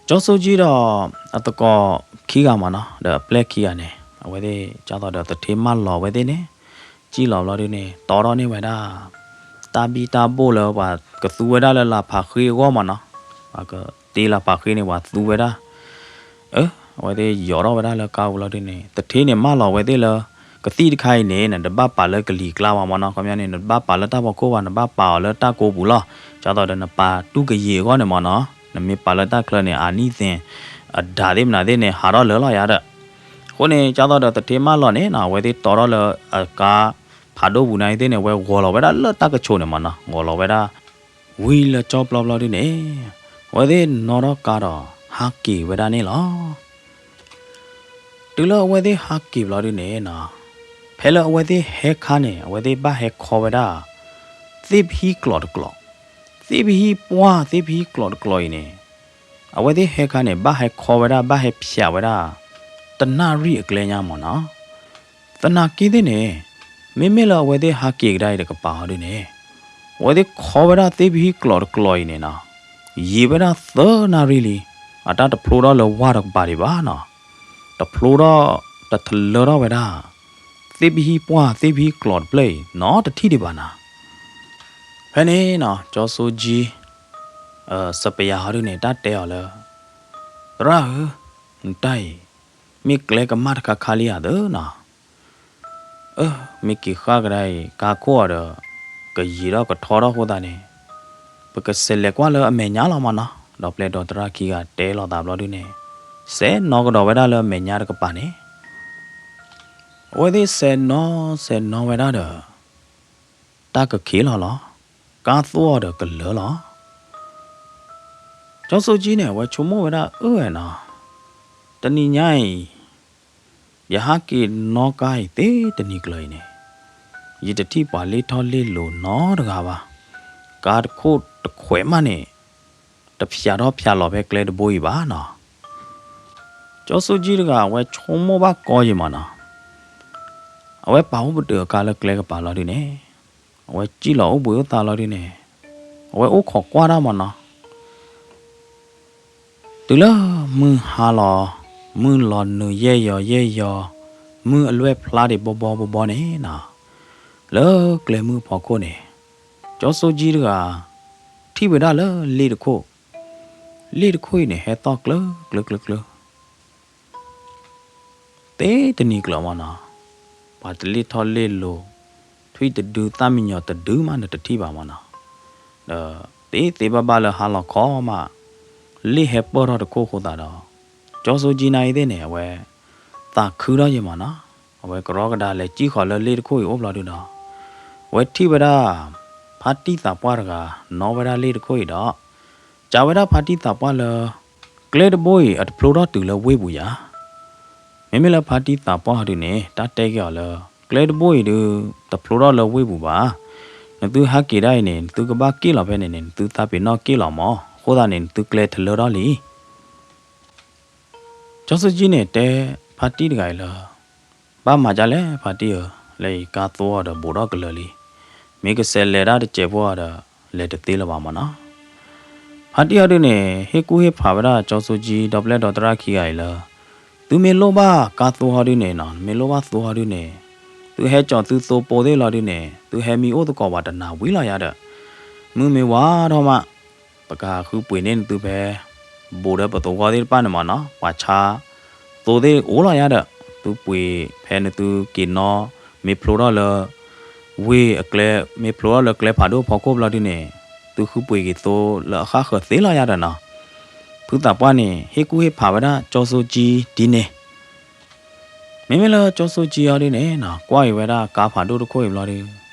ကၠီဆိကၠံဒီး အသကိးခံဂၤမနီၤ, ဒီးအပျဲၢ်ခံဂၤန့ၣ် အဝဲသ့ၣ် ကၢ်သိးဒီး သထ့မၢလီၤဝဲသ့ၣ်န့ၣ်, ကၠံၣ်လီၤဘျီဒုန့ၣ် တီထီၣ်န့ၢ်ဝဲဒၣ် တၢ်ဘံၣ်တၢ်ဘိၣ်လၢပှၤကသူဝဲဒၣ်လၢလၢ်ဖးဃ့အဂီၢ်မနီၤ, ပှၤကတ့လၢ်ဖးဃ့န့ၣ် ပှၤသူဝဲဒၣ် အၢ အဝဲသ့ၣ်ယီၤထီၣ်ဝဲဒၣ်လၢကါပူၤလီၤဒုန့ၣ်, သထ့န့ၣ်မၢလီၤဝဲသ့ၣ်လၢ ကသံၣ်တခါအံၤန့ၣ် နတဘၣ်ပာ်လၢကလံၤကျါဘၣ်မနီၤ, ခီပညီန့ၣ် နတဘၣ်ပာ်လၢတၢ်ဖီခိၣ်ဘၣ်, နဘၣ်ပာ်အီၤလၢတၢ်ကိးပူၤလီၤ. ကၢ်သိးဒီးနပာ်တူၢ်ကယံာ်အဂီၢ်န့ၣ်မနီၤ, နမ့ၢ်ပာ်လၢတၢ်ချၢန့ၣ် အနံၣ်သ့ၣ် အဒၣ်သ့ၣ်မနုၤသ့ၣ်န့ၣ် ဟးထီၣ်လၢာ်လီၤယၤဒီး, အဃိန့ၣ် ကၢ်သိးဒီးသထ့မၢလီၤန့ၣ်နီၤ, အဝဲသ့ၣ်တီထီၣ်လၢအကါဖးဒိၣ်ပူၤန့ၣ်သ့ၣ်န့ၣ် အဝဲဂီၤလီၤဝဲဒၣ်လၢတၢ်ကဆိးန့ၣ်မနီၤ, ဂီၤလီၤဝဲဒၣ် ဝံၤလၢကၠီပျီပျီဒုန့ၣ်, အဝဲသ့ၣ်နီၣ်ထီၣ်ကါဒီး ဟးက့ၤဝဲဒၣ်န့ၣ်လီၤ. တုၤလၢအဝဲသ့ၣ်ဟးက့ၤဘျီဒုန့ၣ်နီၤ, ဖဲလၢအဝဲသ့ၣ်ဟဲခါန့ၣ် အဝဲသ့ၣ်ဘၣ်ဟဲခီဝဲဒၣ် သ့ၣ်ပဟံၣ်ကျိးတကျိး, သ့ၣ်ပဟံၣ်ပှၢ် သ့ၣ်ပဟံၣ်ကျိးတကျိးအံၤန့ၣ်, အဝဲသ့ၣ်ဟဲခါန့ၣ် ဘၣ်ဟဲခီဝဲဒၣ် ဘၣ်ဟဲဖၠးဝဲဒၣ် တနၣ်ရံၣ်အကျဲညါမနီၤ. သနာ်က့သ့ၣ်န့ၣ်, မ့မ့ၢ်လၢအဝဲသ့ၣ်ဟးက့ၤကဒါအံၤတကပၤဟီဒုန့ၣ်, အဝဲသ့ၣ်ခီဝဲဒၣ်သ့ၣ်ပဟံၣ်ကျိးတကျိးအံၤန့ၣ်နီၤ, ယံာ်ဝဲဒၣ်သၢနၣ်ရံၣ်လံ, အတၢ်တဖျိထီၣ်လၢဝၢ်တကပၤဒံးဘၣ်နီၤ, တဖျိထီၣ် တထလၢထီၣ်ဝဲဒၣ် သ့ၣ်ပဟံၣ်ပှၢ် သ့ၣ်ပဟံၣ်ကျိးတဖျၢၣ်အံၤ နီတထံၣ်ဒံးဘၣ်နီၤ. ဖဲန့ၣ်နီၤ ကၠီဆိကၠံ စပယၤဟီဒုန့ၣ် တၢ်တဲအီၤလၢ သရၣ်ဧၢ, နတၢ်အံၤ မ့ၢ်ကျဲကမၣ်တခါခါလံဧါသၢနီၤ. အၢ မ့ၢ်က့ၤဃၣ်ကဒါအံၤ ကါခိၣ်အီၤဒီး ကယံာ်ထီၣ်ကထီထီၣ်အဃိသတးန့ၣ် ပကစဲးလဲၤကွၢ်လၢအမဲာ်ညါလီၤမနီၤ. ဒီးပျဲၢ်ဒီးသရၣ်ခံဂၤတဲလိာ်သးဘျီဒုန့ၣ် စဲးနီၤကဒီးဝဲဒၣ်လၢအမဲာ်ညါတကပၤန့ၣ် အဝဲသ့ၣ်စဲးနီၤစဲးနီၤဝဲဒၣ်ဒီး တၢ်ကခံးလီၤလီၤ. ကါသိအီၤဒီးကလၢာ်လီၤ. ကၠီဆိကၠံန့ၣ် အဝဲဆိကမိၣ်ဝဲဒၣ် အၢဝဲနီၤ, တနံၤညါအံၤ ယဟးက့ၤနီၣ်ကါအံၤသ့တနံၤကျၢၤအံၤန့ၣ် ယတထံၣ်ပှၤလ့ၢ်ထီၣ်လ့ၢ်လီၤနီတဂၤဘၣ်. ကါတခိၣ်တခွဲးမးန့ၣ် တဖၠးထီၣ်ဖၠးလီၤဖဲကျဲတဘိအံၤဘၣ်နီၤ. ကၠီဆိကၠံတဂၤ အဝဲဆိကမိၣ်ဘၣ်ကီယံာ်မးနီၤ. အဝဲပာ်အိၣ်ပတုာ်အကါလၢကျဲကပၤလီၤဒုန့ၣ်, အဝဲစံၣ်လီၤအိၣ်ဘှံးအိၣ်သါလီၤဒုန့ၣ်, အဝဲအိၣ်ခိးကွၢ်တၢ်မးနီၤ. တုၤလၢမုၢ်ဟါလီၤ, မုၢ်လီၤနုာ်ယဲၢ်ယီၤယဲၢ်ယီၤ, မုၢ်အလွဲၢ်ဖျါဒံးဘီဘီဘီဘီန့ၣ်နီၤ, လၢကျဲမုၢ်ဖီခိၣ်န့ၣ် ကၠီဆိကၠံတဂၤ ထံၣ်ဝဲဒၣ်လၢလ့ၣ်တခိၣ်, လ့ၣ်တခိၣ်အံၤန့ၣ် ဟဲသီၣ်ကျၢၤကျၢၤကျၢၤကျၢၤ သ့တနံၤကျၢၤမးနီၤ, ပှၤတလ့ၢ်ထီၣ်လ့ၢ်လီၤ, ထွံၣ်တဒု သၣ်မံယီၤတဒုမး နတထံၣ်ဘၣ်မးနီၤ. ဒီးသ့သ့ဘၣ်ဘၣ်လၢဟါလီၤခီမး လ့ၣ်ဟဲပၢၢ်ထီၣ်တခိၣ်အဃိသတးဒီး ကၠီဆိကၠံနၤအံၤသ့ၣ်န့ၣ် အဝဲ သးခုထီၣ်ယံာ်မးနီၤ. အဝဲကရီကဒါလဲၤစံၣ်ဃီၤလၢလ့ၣ်တခိၣ်အံၤအိၣ်ဘျီဒုဒီး အဝဲထံၣ်ဝဲဒၣ် ဖါတံၢ်သးပှၢ်တဂၤ နီၣ်ဝဲဒၣ်လ့ၣ်တခိၣ်အံၤဒီး စံးဝဲဒၣ်ဖါတံၢ်သးပှၢ်လၢ ကျဲတဘိအံၤ အတဖျိထီၣ်တုၤလၢဝ့ၢ်ပူၤယၤ. မ့မ့ၢ်လၢဖါတံၢ်သးပှၢ်ဟီဒုန့ၣ် တၢ်တဲက့ၤအီၤလၢ ကျဲတဘိအံၤဒု တဖျိထီၣ်လၢဝ့ၢ်ပူၤဘၣ်. နသုဟးက့ၤဒၣ်အံၤန့ၣ် နသုကဘၣ်က့ၣ်လီၤဖဲန့ၣ်န့ၣ် နသုသးပ့ၤနီၣ်က့ၣ်လီၤမး, အဃိသတးန့ၣ် နသုကျဲထလၢထီၣ်လံ. ကၠီဆိကၠံန့ၣ် တဲဖါတံၢ်တဂၤအံၤလၢ ဘၣ်မၤဒ်လဲၣ်ဖါတံၢ်ဧၢ, လၢအံၤကါသိအီၤဒီးဘူးထီၣ်ကလၢာ်လံ. မ့ၢ်ကစဲးလဲၤဒၣ်တစဲးဖိအီၤဒီး လဲၤတသ့လၢၤဘၣ်မးနီၤ. ဖါတံၢ်ဟီဒုန့ၣ် ဟ့ၣ်ကူၣ်ဟ့ၣ်ဖးဝဲဒၣ်ကၠီဆိကၠံ ဒီပျဲၢ်ဒီသရၣ်ခံဂၤအံၤလၢ သုမ့ၢ်လိၣ်ဘၣ်ကါသိဟီဒုန့ၣ်နီၤ, မ့ၢ်လိၣ်ဘၣ်သိဟီဒုန့ၣ် သုဟဲကၠီၤသုသိဖိသ့ၣ်လီၤဒုန့ၣ် သုဟဲမံအိၣ်သကိးပှၤတနၤဝံၤလီၤယၤဒီး မုၢ်မ့ၢ်ဝါထီၣ်မး ပကဃုပှ့ၤန့ၢ်သုဖဲ ဘူးဒီးပသဝီသ့ၣ်တဖၣ်န့ၣ်မးနီၤ, ပှၤဆါသိသ့ၣ်အိၣ်လီၤယၤဒီး သုပှ့ၤဖဲနသုက့ၤနီၣ် မ့ၢ်ဖျိထီၣ်လၢ ဝ့ၢ်အကျဲ မ့ၢ်ဖျိထီၣ်လၢကျဲဖးဒိၣ်ဖီခိၣ်ဘျီဒုန့ၣ် သုဃုပှ့ၤက့ၤသိလၢအဃၣ်ဃၢၤသ့လီၤယၤဒီးနီၤ. ဖုသးပှၢ်န့ၣ် ဟ့ၣ်ကူၣ်ဟ့ၣ်ဖးဝဲဒၣ်ကၠီဆိကၠံဒ်န့ၣ် မ့မ့ၢ်လၢကၠီဆိကၠံအီၤဒုန့ၣ်နီၤ ကွၢ်အံၤဝဲဒၣ်ကါဖးဒိၣ်တခိၣ်အံၤဘျီဒု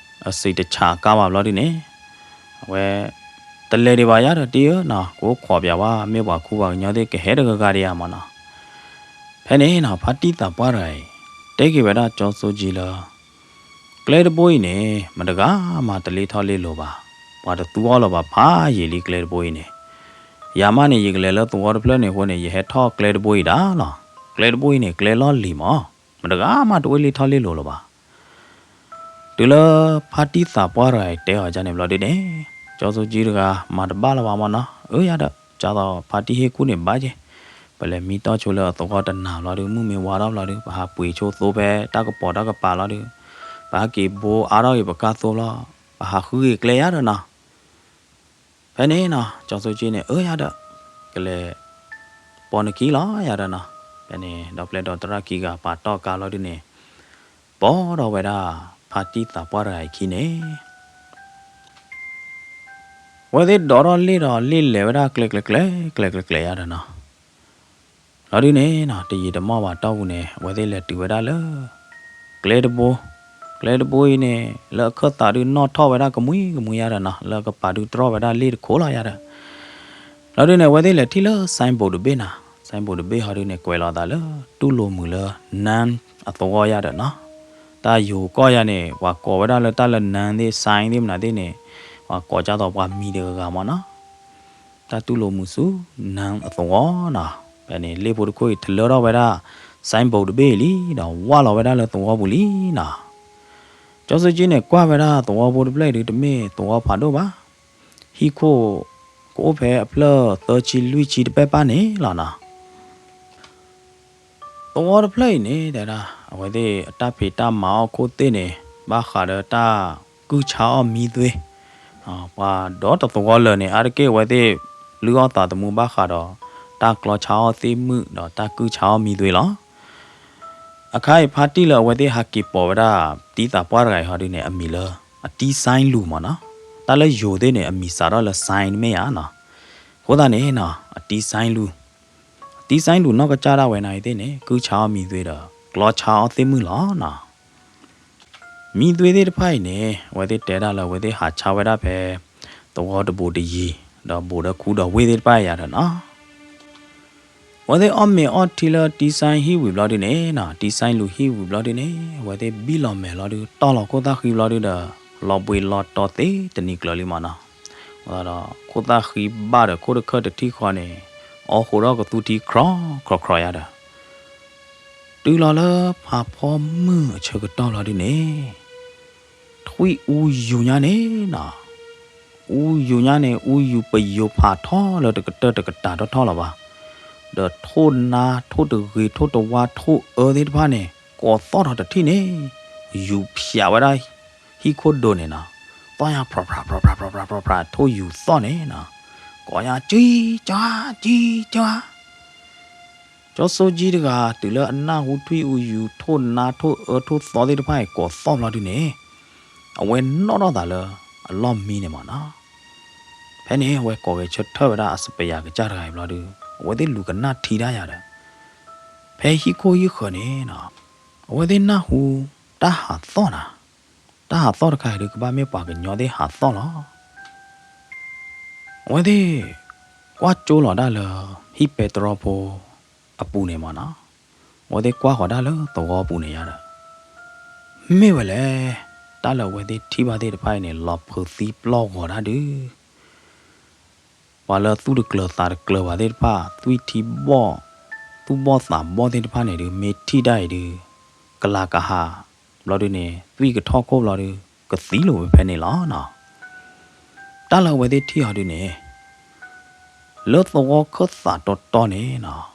အစံးတဆးကါဘၣ်ဘျီဒုန့ၣ် အဝဲ တလဲၤဒံးဘၣ်ယၤဒီးတံၢ်ဧၢနီၤ, ကအိၣ်ခိးပၠးဝဲ မ့ၢ်ပှၤခူပှၤကညီသ့ၣ်ကဟဲတဂၤဂၤဒံးယၤမးနီၤ. ဖဲန့ၣ်နီၤ ဖါတံၢ်သးပှၢ်တဂၤအံၤ တဲက့ၤဝဲဒၣ်ကၠီဆိကၠံလၢ ကျဲတဘိအံၤန့ၣ် မတဂၤမးတလ့ထီၣ်လ့လိၤဘၣ်, ပှၤတသူအီၤလၢၤဘၣ်ဖးယံာ်လံကျဲတဘိအံၤန့ၣ် ယၤမးန့ၣ် ယကလဲၤလၢသဝီတဖျၢၣ်န့ၣ်အဃိန့ၣ် ယဟဲထီၣ်ကျဲတဘိအံၤဒၣ်လီၤ. ကျဲတဘိအံၤန့ၣ် ကျဲလီၢ်လံၤမး, မတဂၤမးတအိၣ်လ့ၢ်ထီၣ်လ့ၢ်လီၤလၢၤဘၣ်. တုၤလၢဖါတံၢ်သးပှၢ်တဂၤအံၤတဲအီၤဒ်န့ၣ်ဘျီဒုန့ၣ်, ကၠီဆိကၠံတဂၤ မၤတဘၣ်လၢၤဘၣ်မးနီၤ, အၢ ယၤဒီး ကၠီသီးဖါတံၢ်ဟ့ၣ်ကူၣ်န့ၣ်ဘၣ်က့ၤ, ပလဲၤမံတီၢ်ဆိလၢအသဝီတနၤဘျီဒု မုၢ်မ့ၢ်ဝါထီၣ်ဘျီဒု ပဟးပှ့ၤဆိသိဖဲတၢ်ကပီၤတၢ်ကပၤလီၤဒု, ပဟးက့ၤဘိအါထီၣ်ဂ့ၤပကၢ်သိလီၤ, ပဟးဃုဂ့ၤကျဲယၤဒီးနီၤ ဖဲန့ၣ်နီၤ ကၠီဆိကၠံန့ၣ် အၢ ယၤဒီး ကလဲၤပိာ်နခံလီၤယၤဒီးနီၤ, ဖဲန့ၣ် ဒီပျဲၢ်ဒီသရၣ်ခံဂၤပာ်တီၢ်ကါလီၤဒုန့ၣ်, ပိာ်ထီၣ်ဝဲဒၣ်ဖါတံၢ်သးပှၢ်တဂၤအံၤခံန့ၣ် အဝဲသ့ၣ်ဒိးထီၣ်လ့ၣ်ဒီးလ့ၣ်လဲၤဝဲဒၣ်ကျဲကျဲကျဲ ကျဲကျဲကျဲယၤဒီးနီၤ လီၤဒုန့ၣ်နီၤ တယံာ်တမီၢ်ဘၣ်တီၢ်ပူၤန့ၣ် အဝဲသ့ၣ်လဲၤတုၤဝဲဒၣ်လၢ ကျဲတဘိ, ကျဲတဘိအံၤန့ၣ် လၢအခၢၣ်သးဒုနီၣ်ထီၣ်ဝဲဒၣ်ကမှံကမှံယၤဒီးနီၤ, လၢအကပၤဒုတြီၢ်ဝဲဒၣ်လ့ၣ်တခိၣ်လီၤယၤဒီး, လီၤဒုန့ၣ် အဝဲသ့ၣ်လဲၤထံၣ်လၢ signboard တဘ့ၣ်နီၤ, signboard တဘ့ၣ်ဟီဒုန့ၣ် ကွဲးလီၤသးလၢ တူၢ်လိာ်မုာ်လၢ နၢၣ်အသဝီယၤဒီးနီၤ, တၢ်ယိၤကီၢ်ယၤန့ၣ် ပှၤကိးဝဲဒၣ်လၢတၢ်လၢ နၢၣ်သ့ၣ် sign သ့ၣ်မနုၤသ့ၣ်န့ၣ် ပှၤကိးကၢ်သိးပှၤမံၤတဂၤဂၤမးနီၤ တၢ်တူၢ်လိာ်မုာ်ဆူ နၢၣ်အသဝီနီၤ, ဖဲန့ၣ် လ့ၣ်ဖိတခိၣ်အံၤ ထလၢထီၣ်ဝဲဒၣ် signboard တဘ့ၣ်အံၤလံဒီး ဝၢ်လီၤဝဲဒၣ်လၢသဝီပူၤလံနီၤ, ကၠီဆိကၠံန့ၣ် ကွၢ်ဝဲဒၣ်သဝီဖိတဖျၢၣ်အံၤဒု တမ့ၢ်သဝီဖးဒိၣ်ဘၣ်, ဟံၣ်ခိၣ် ကအိၣ်ဖဲအဖျၢၣ်သၢဆံလွံၢ်ဆံတပဲၢ်ပၢ်န့ၣ်လီၤနီၤ သဝီတဖျၢၣ်အံၤန့ၣ် တဲဒၣ် အဝဲသ့ၣ်အတၢ်ဖံးတၢ်မၤအီၣ်ခိၣ်သ့ၣ်န့ၣ် ဘၣ်ဃးဒီးတၢ်ကုၢ်ဆါအီၣ်မံသွ့, ပှၤဒီတသဝီလၢာ်န့ၣ် အါတက့ၢ်အဝဲသ့ၣ် လုၢ်အီၣ်သးသမူဘၣ်ဃးဒီး တၢ်ကျီဆါအီၣ်သ့ၣ်မုၣ်ဒီးတၢ်ကုၢ်ဆါအီၣ်မံသွ့လီၤ. အခါအံၤဖါတံၢ်လၢအဝဲသ့ၣ်ဟးက့ၤပိာ်ဝဲဒၣ် တံၢ်သးပှၢ်တဂၤအံၤဟီဒုန့ၣ် အမံၤလၢ အတံၢ် sign လူၤမးနီၤ, တၢ်လၢယိၤသ့ၣ်န့ၣ် အမံၤစးထီၣ်လၢ sign တမ့ၢ်ဧါနီၤ, အဃိသတးန့ၣ်နီၤ အတံၢ် sign လူၤ အတံၢ် sign လူၤနီၢ်ကစၢ်ဒၣ်ဝဲနၤအံၤသ့ၣ်န့ၣ် ကုၢ်ဆါအီၣ်မံသွ့ဒီး ကျီဆါအီၣ်သ့ၣ်မုၣ်လီၤနီၤ. မံသွ့သ့ၣ်တဖၣ်အံၤန့ၣ် အဝဲသ့ၣ်တဲဒၣ်လၢအဝဲသ့ၣ်ဟးဆါဝဲဒၣ်ဖဲ သဝီတဘူးတယံၤ ဒီးဘူးဒီးခူဒီးဝ့ၢ်သ့ၣ်တဖၣ်အံၤယၤဒီးနီၤ အဝဲသ့ၣ်အီၣ်မ့ၤအီထံလၢတံၢ် sign ဟံၣ်ဝံၤဘျီဒုန့ၣ်နီၤ တံၢ် sign လူၤဟံၣ်ဝံၤဘျီဒုန့ၣ် အဝဲသ့ၣ်ဘံၣ်လီၤမဲာ်လီၤဒု တီၢ်လီၤခိၣ်သၣ်ဃံဘျီဒုဒီး လီၤဘှံးလီၤတီၤသ့တနံၤကျၢၤလံမးနီၤ, ဒီးခိၣ်သၣ်ဃံဘၣ်ဒီးခိၣ်တခၢၣ်တထံၣ်ဃီန့ၣ် အီၣ်ဃိးထီၣ်ကသူထံ ခြီ ခြီ ခြီ ယၤဒီး တုၤလီၤလၢဖးဖီမုၢ်အဆၢကတီၢ်လီၤဒုန့ၣ် ထွံၣ်အူယူၤညါန့ၣ်နီၤ, အူယူၤညါန့ၣ် အူယူၤပယိၤဖးထီလၢတကတၢၢ်တကတၢၢ်ထီၣ်ထီၣ်လီၤဘၣ်, ဒီးထိၣ်နါထိၣ်တဂ့ၤ ထိၣ်တဝါထိၣ်အၢသ့ၣ်တဖၣ်န့ၣ် ကိးသီၣ်ထီၣ်တထံၣ်န့ၣ် ယူၤဖၠးဝဲဒၣ် ဟံၣ်ခိၣ်ဒိးန့ၣ်နီၤ, သီၣ်ညါဖြးဖြးဖြးဖြးဖြးဖြးဖြး ထိၣ်ယူၤသီၣ်န့ၣ်နီၤ, ကိးညါကံကၠါ ကံကၠါ ကၠီဆိကၠံတဂၤ တုၤလၢအနၢ်ဟူထွံၣ်အူယူၤ ထိၣ်နါထိၣ်အၢထိၣ်သီသ့ၣ်တဖၣ်အံၤ ကိးသီၣ်ဘျီဒုန့ၣ် အဝဲနီၣ်ထီၣ်သးလၢအလီၢ်မံန့ၣ်မးနီၤ, ဖဲန့ၣ် အဝဲကိးဂဲၤဆၢထၢၣ်ဝဲဒၣ်အစပယၤကစၢ်တဂၤအံၤဘျီဒု အဝဲသ့ၣ်လူၤကနၣ်ထံတၢ်ယၤဒီး ဖဲဟံၣ်ခိၣ်ဟံၣ်ဃၢၤန့ၣ်နီၤ အဝဲသ့ၣ်နၢ်ဟူ တၢ်ဟးသီၣ်နီၤ, တၢ်ဟးသီၣ်တခါအံၤဒု ကဘၣ်မ့ၢ်ပှၤကညီသ့ၣ်ဟးသီၣ်လီၤ. အဝဲသ့ၣ် ကွၢ်ကၠိလီၤဒၣ်လၢ ဟံၣ်ပဲတြီဖိအပူၤန့ၣ်မးနီၤ, အဝဲသ့ၣ်ကွၢ်ဃီၤဒၣ်လၢသဝီပူၤန့ၣ်ယၤဒီး မ့ၢ်ဝဲလဲၣ်, တၢ်လၢအဝဲသ့ၣ်ထံၣ်ဘၣ်သ့ၣ်တဖၣ်အံၤန့ၣ် လီၤဖုးသံပျီၢ်ဂီၤဒၣ်ဒု ပှၤလၢသူၣ်တကျၢၤသးတကျၢၤဘၣ်သ့ၣ်တဖၣ် သွံၣ်ထံဘီၣ် သူၣ်ဘီၣ်သးဘီၣ်သ့ၣ်တဖၣ်န့ၣ်ဒု မ့ၢ်ထံၣ်ဒၣ်အံၤဒု ကလၤကဟး ဘျီဒုန့ၣ် သွံၣ်ကထီၣ်ခိၣ်ဘျီဒု ကသံလိာ်ဝဲဖဲန့ၣ်လီၤနီၤ. တၢ်လၢအဝဲသ့ၣ်ထံၣ်အီၤဒုန့ၣ် လၢသဝီခၢၣ်သးတီတီန့ၣ်နီၤ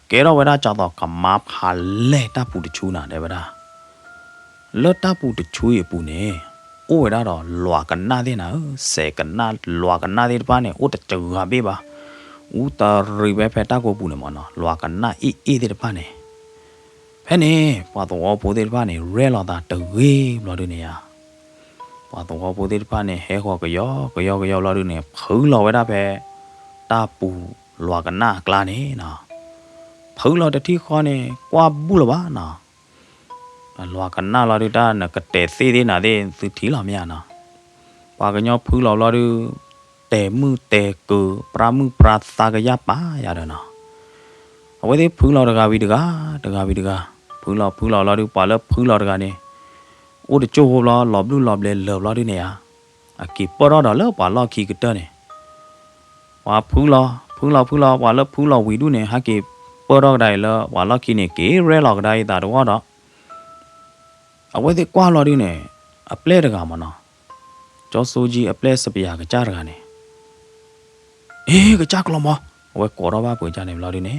ကဲထီၣ်ဝဲဒၣ်ကၠီသီးကမါဖးလဲၢ်တၢ်ပူၤတဆူနီၤ တဲဝဲဒၣ် လၢတၢ်ပူၤတဆူအံၤအပူၤန့ၣ် အိၣ်ဝဲဒၣ်ဒီးလွးကနၣ်သ့ၣ်နၤဧၢ, စဲးကနၣ် လွးကနၣ်သ့ၣ်တဖၣ်န့ၣ် အိၣ်တစှၤဘ့ၣ်ဘၣ်, အူတရံးဝဲဖဲတၢ်ကိးပူၤန့ၣ်မးနီၤ လွးကနၣ်အ့ၣ်အ့ၣ်သ့ၣ်တဖၣ်န့ၣ် ဖဲန့ၣ် ပှၤသဝီဖိသ့ၣ်တဖၣ်န့ၣ် ရဲၣ်လီၤသးတဂ့ၤဘျီဒုန့ၣ်ဧါ, ပှၤသဝီဖိသ့ၣ်တဖၣ်န့ၣ် ဟဲဃီၤကယီကယီကယီဘျီဒုန့ၣ် ဖုလီၤဝဲဒၣ်ဖဲ တၢ်ပူၤလွးကနၣ်အကျါန့ၣ်နီၤ, ဖုလီၤတထံၣ်ဃီန့ၣ် ကွၢ်ဘူၣ်လၢၤဘၣ်နီၤ လွးကနၣ်လီၤဒု တၢ်နကတဲာ်သ့ၣ်သ့ၣ်နၤသ့ၣ် သုထံၣ်လီၤမ့ၢ်ဧါနီၤ, ပှၤကညီဖုလီၤဘျီဒု တဲာ်မုၣ်တဲာ်ကၢၤ ပြၢမုၣ်ပြၢသးကယၢ်ပာ်ယၤဒီးနီၤ, အဝဲသ့ၣ်ဖုလီၤတဂၤဝံၤတဂၤ တဂၤဝံၤတဂၤ ဖုလီၤဖုလီၤဘျီဒု ပှၤလၢဖုလီၤတဂၤန့ၣ် အိၣ်တကၠိၢ်ဖိဘျီ လီၤဘျုးလီၤဘျဲးလၢာ်ဘျီဒုန့ၣ်ဧါ, အက့ၤပၢၢ်ထီၣ်ဒီးလၢပှၤလီၢ်ခံကတၢၢ်န့ၣ် ပှၤဖုလီၤ ဖုလီၤဖုလီၤ ပှၤလၢဖုလီၤဝံၤဒူၣ်န့ၣ် ဟဲက့ၤပၢၢ်ထီၣ်ကဒါအံၤလၢပှၤလီၢ်ခံန့ၣ် က့ၤရဲၣ်လီၤကဒါအံၤသးတဂီၢ်ဒီး အဝဲသ့ၣ်ကွၢ်လီၤဒုန့ၣ် အပျဲၢ်တဂၤမးနီၤ, ကၠီစိကၠံအပျဲၢ်စပယၤကစၢ်တဂၤန့ၣ် အ့ ကစၢ်ကျီမး, အဝဲကိးထီၣ်ဘၣ်ပှဲၤကၢ်န့ၣ်ဘျီဒုန့ၣ်,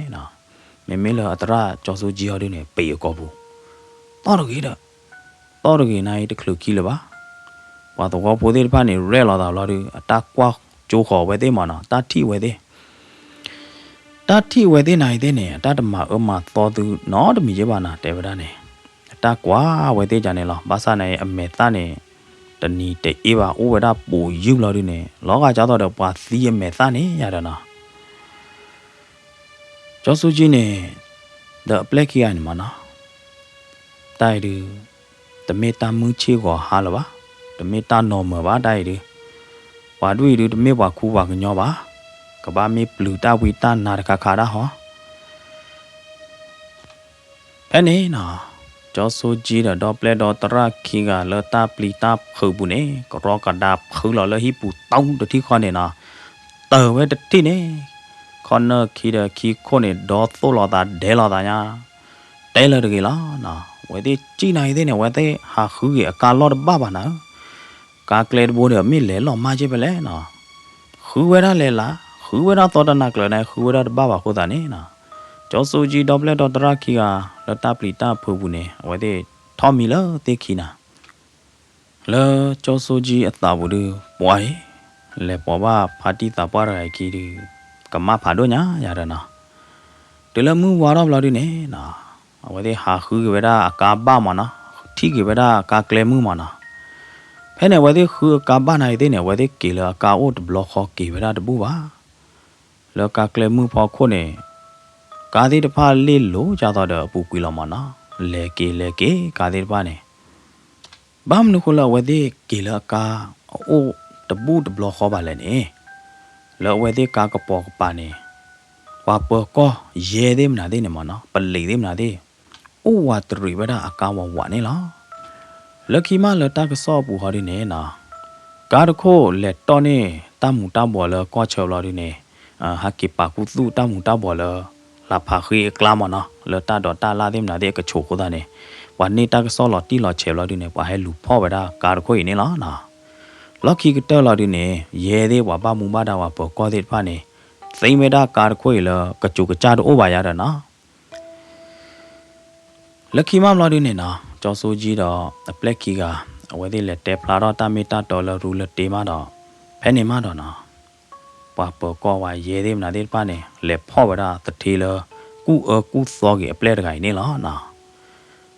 မ့မ့ၢ်လၢအသရၣ်ကၠီစိကၠံအီၤဒုန့ၣ် ပံာ်အကိာ်ပူၤ, သီၣ်တဂ့ၤဒီး, သီၣ်တဂ့ၤန့ၣ်တချုးခံလၢၤဘၣ်. ပှၤသဝီဖိသ့ၣ်တဖၣ်န့ၣ် ရဲၣ်လီၤသးဘျီဒု အတၢ်ကွၢ်ကၠိဃီၤအဝဲသ့ၣ်မးနီၤ, တၢ်ထံၣ်ဝဲသ့ၣ် တၢ်ထံၣ်ဝဲသ့ၣ်နၤအံၤသ့ၣ်န့ၣ် အတၢ်တမၤအၢမၤသီသုနီတမံၤယ့ၢ်ဘၣ်နၤ တဲဝဲဒၣ်န့ၣ်, အတၢ်ကွၢ်ဝဲသ့ၣ်ကန့ၣ်လီၤ. ဘၣ်ဆၣ်န့ၣ် အမဲာ်သၣ်န့ၣ် တနံၤတအ့ဘၣ် အိၣ်ဝဲဒၣ်ပိာ်ယုၢ်ဘျီဒုန့ၣ် လီၤဂာ်ကၢ်သိးဒီးပှၤသံအမဲာ်သၣ်န့ၣ်ယၤဒီးနီၤ ကၠီစိကၠံန့ၣ် ဒီးအပျဲၢ်ခံဂၤန့ၣ်မးနီၤ, တၢ်အံၤဒု တမ့ၢ်တၢ်မုၢ်ဆ့ၣ်ဂီၤဟါလၢၤဘၣ်, တမ့ၢ်တၢ်နီၤမၢၤဘၣ် တၢ်အံၤဒု, ပှၤဒူၣ်အံၤဒု တမ့ၢ်ပှၤခူပှၤကညီဘၣ်, ကဘၣ်မ့ၢ်ပျုၤတၢ်ဝံတၢ်နါတခါခါဒၣ်ဟီ ဖဲန့ၣ်နီၤ, ကၠီစိကၠံဒီးဒီပျဲၢ်ဒီသရၣ်ခံဂၤလၢတၢ်ပျံၤတၢ်ဖုးပူၤန့ၣ် ကရီကဒါဖုလီၤလၢဟံၣ်ပူၤ တုတထံၣ်ဃီန့ၣ်နီၤ, တၢၢ်ဝဲတထံၣ်န့ၣ်, ခီနၢၣ်ခံဒီးခံခိၣ်န့ၣ် ဒီသိၣ်လိာ်သးဒဲးလိာ်သးညါ, တဲလၢတဂ့ၤလီၤနီၤ. အဝဲသ့ၣ်ကၠံၣ်နၤအံၤသ့ၣ်န့ၣ် အဝဲသ့ၣ်ဟးဃုက့ၤအကါလီၢ်တဘၣ်ဘၣ်နၤဧၢ, ကါကျဲတဘိဒီးမ့ၢ်လဲၤလီၤမၢ်က့ၤဖဲလဲၣ်နီၤ ဃုဝဲဒၣ်လဲၤလၢ်, ဃုဝဲဒၣ်သီတနၤကျၢၤန့ၣ် ဃုဝဲဒၣ်တဘၣ်ဘၣ်အဃိသတးန့ၣ်နီၤ, ကၠီစိကၠံဒီပျဲၢ်ဒီသရၣ်ခံဂၤ လၢတၢ်ပျံၤတၢ်ဖုးပူၤန့ၣ် အဝဲသ့ၣ်ထီၣ်မံလၢသ့ၣ်ခံနၤ, လၢကၠီစိကၠံအသးပူၤဒု ပှၤအံၤ လဲၤပိာ်ဘၣ်ဖါတံၢ်သးပှၢ်တဂၤအံၤခံဒု ကမၣ်ဖးဒိၣ်ညါယၤဒီးနီၤ, တုၤလၢမုၢ်ဝါထီၣ်ဘျီဒုန့ၣ်နီၤ, အဝဲသ့ၣ်ဟးဃုက့ၤဝဲဒၣ်အကါဘၣ်မးနီၤ, ထံၣ်က့ၤဝဲဒၣ်အကါကျဲမုၢ်မးနီၤ, ဖဲန့ၣ် အဝဲသ့ၣ်ဃုအကါဘၣ်နၤအံၤသ့ၣ်န့ၣ် အဝဲသ့ၣ်က့ၤလၢအကါအိၣ်တဘျီဃီက့ၤဝဲဒၣ်တဘူၣ်ဘၣ် လၢကါကျဲမုၢ်ဖီခိၣ်န့ၣ်, ကါသ့ၣ်တဖၣ်လ့ၣ်လိၤကၢ်သိးဒီးအပူၤကွံာ်လီၤမးနီၤ, လဲၤက့ၤလဲၤက့ၤကါသ့ၣ်တဖၣ်န့ၣ်, ဘၣ်မနုၤဃိလၢအဝဲသ့ၣ်က့ၤလၢအကါအအိၣ်တဘူၣ်တဘျီဃီဘၣ်လဲၣ်န့ၣ်, လၢအဝဲသ့ၣ်ကါကပိာ်ကပၤန့ၣ်, ပှၤပၢၤကီၢ်ယဲၢ်သ့ၣ်မနုၤသ့ၣ်န့ၣ်မးနီၤ, ပလံးသ့ၣ်မနုၤသ့ၣ် အိၣ်ဝးတရံးဝဲဒၣ်အကါဝးဝးန့ၣ်လီၤ. လၢခံမးလၢတၢ်ကစီၣ်အပူၤဃီဒုန့ၣ်နီၤ, ကါတခိၣ်လဲၤတီၢ်န့ၢ်တၢ်မူၤတၢ်ဘှီးလၢကီၢ်ဆၢဘျီဒုန့ၣ်, ဟဲက့ၤပာ်ခူသူၣ်တၢ်မူၤတၢ်ဘှီးလၢ လၢဖးဃ့အကျါမးနီၤ, လၢတၢ်ဒိးတၢ်လၣ်သ့ၣ်မနုၤသ့ၣ်အကဆိးအဃိသတးန့ၣ်, ပှၤန့ၢ်တၢ်ကစီၣ်လီၤတံၢ်လီၤဆဲးဘျီဒုန့ၣ် ပှၤဟဲလူၤဖီၣ်ဝဲဒၣ်ကါတခိၣ်အံၤန့ၣ်လီၤ. လီၢ်ခံကတၢၢ်လီၤဒုန့ၣ် ယဲၢ်သ့ၣ်ပှၤဘၣ်မူဘၣ်ဒါပှၤပၢၤကီၢ်သ့ၣ်တဖၣ်န့ၣ် သ့ဝဲဒၣ်ကါတခိၣ်အံၤလၢကစူၤကစၢ်တအိၣ်ဘၣ်ယၤဒီးနီၤ လၢခံမးဘျီဒုန့ၣ်နီၤ, ကၠီစိကၠံဒီးအပျဲၢ်ခံဂၤ အဝဲသ့ၣ်လဲၤတဲဖျါထီၣ်တၢ်မ့ၢ်တၢ်တီလၢရူလၢတ့မးဒီး, ဖဲန့ၣ်မးဒီးနီၤ, ပှၤပၢၤကီၢ်ဝဲယဲၢ်သ့ၣ်မနုၤသ့ၣ်တဖၣ်န့ၣ် လဲၤဖီၣ်ဝဲဒၣ်သထ့လၢ ကူၣ်အၢကူၣ်သီက့ၤအပျဲၢ်တဂၤအံၤန့ၣ်လီၤ.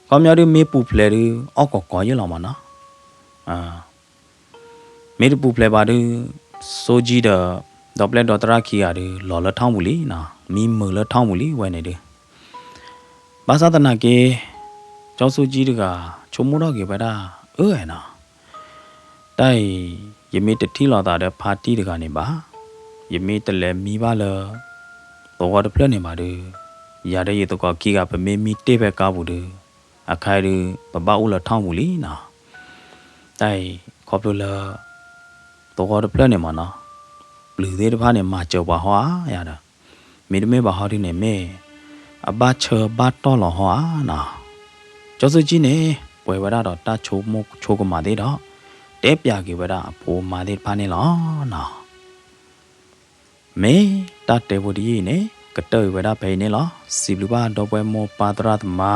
ခီပညီဒုမ့ၢ်ပူၤဖျဲးဒု အီၣ်ကီးကီးယဲၢ်လီၤမးနီၤ မ့ၢ်တပူၤဖျဲးဘၣ်ဒု, စိကၠံဒီး ဒီပျဲၢ်ဒီသရၣ်ခံဂၤဒု လီၤလၢထီၣ်ပူၤလံနီၤ, မံမုာ်လၢထီၣ်ပူၤလံဝဲန့ၣ်ဒု. ဘၣ်ဆၣ်သနာ်က့ ကၠီစိကၠံတဂၤ ဆိကမိၣ်ထီၣ်က့ၤဝဲဒၣ် အၢနီၤ, တၢ်အံၤ ယမ့ၢ်တထံၣ်လိာ်သးဒီးဖါတံၢ်တဂၤန့ၣ်ဘၣ်, ယမ့ၢ်တလဲၤမံဘၣ်လၢ သဝီတဖျၢၣ်န့ၣ်ဘၣ်ဒု, ယၤဒီးယသကိးခံဂၤ ပမ့ၢ်မံတ့ၢ်ဖဲကါပူၤဒု, အခါဒု ပဘၣ်အိၣ်လၢထီၣ်ပူၤလံနီၤ. တၢ်အံၤ ခီဖျိလၢ သဝီတဖျၢၣ်န့ၣ်မးနီၤ, ပျုၤသ့ၣ်တဖၣ်န့ၣ် မၤစၢၤပှၤဟီဧါယၤဒီး, မ့တမ့ၢ်ဘၣ်ဟီဒုန့ၣ်မ့ၢ် အဘၣ်ဆၢဘၣ်တီၢ်လီၤဟီဧါနီၤ. ကၠီစိကၠံန့ၣ် ပှဲၤဝဲဒၣ်ဒီးတၢ်ဆိကမိၣ်ဆိကမးသ့ၣ်ဒီး တဲပျးက့ၤဝဲဒၣ်အဖိအမါသ့ၣ်တဖၣ်န့ၣ်လီၤနီၤ. မ့ၢ်တၢ်တဲဖိတယုၢ်အံၤန့ၣ် ကတၢၢ်အံၤဝဲဒၣ်ဖဲအံၤန့ၣ်လီၤ. စံးဘျုးဘၣ်ဒီပုၢ်ဝဲၢ်မိၢ်ပၢ်သရၣ်သမါ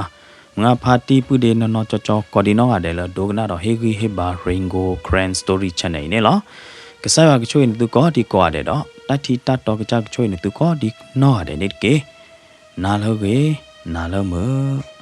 မုၢ်ဂၢ်ဖါတံၢ်ပုၢ်ဒ့နီၢ်နီၢ်ကၠီကၠီ ကိးဒံနီၢ်ဂၤဒဲးလၢဒိကနၣ်ဒီးဟ့ၣ်ဂံၢ်ဟ့ၣ်ဘါ Rain Gold Karen Story Channel အံၤန့ၣ်လီၤ. ကစၢ်ယွၤကဆိၣ်ဂ့ၤနသုကိးဒံကိးဂၤဒဲးဒီး တၢ်ထံတၢ်တီကစၢ်ကဆိၣ်ဂ့ၤနသုကိးဒံနီၢ်ဂၤဒဲးန့ၣ်တက့ၢ်. နၤလၢဂ့ၤ, နၤလၢမုာ်.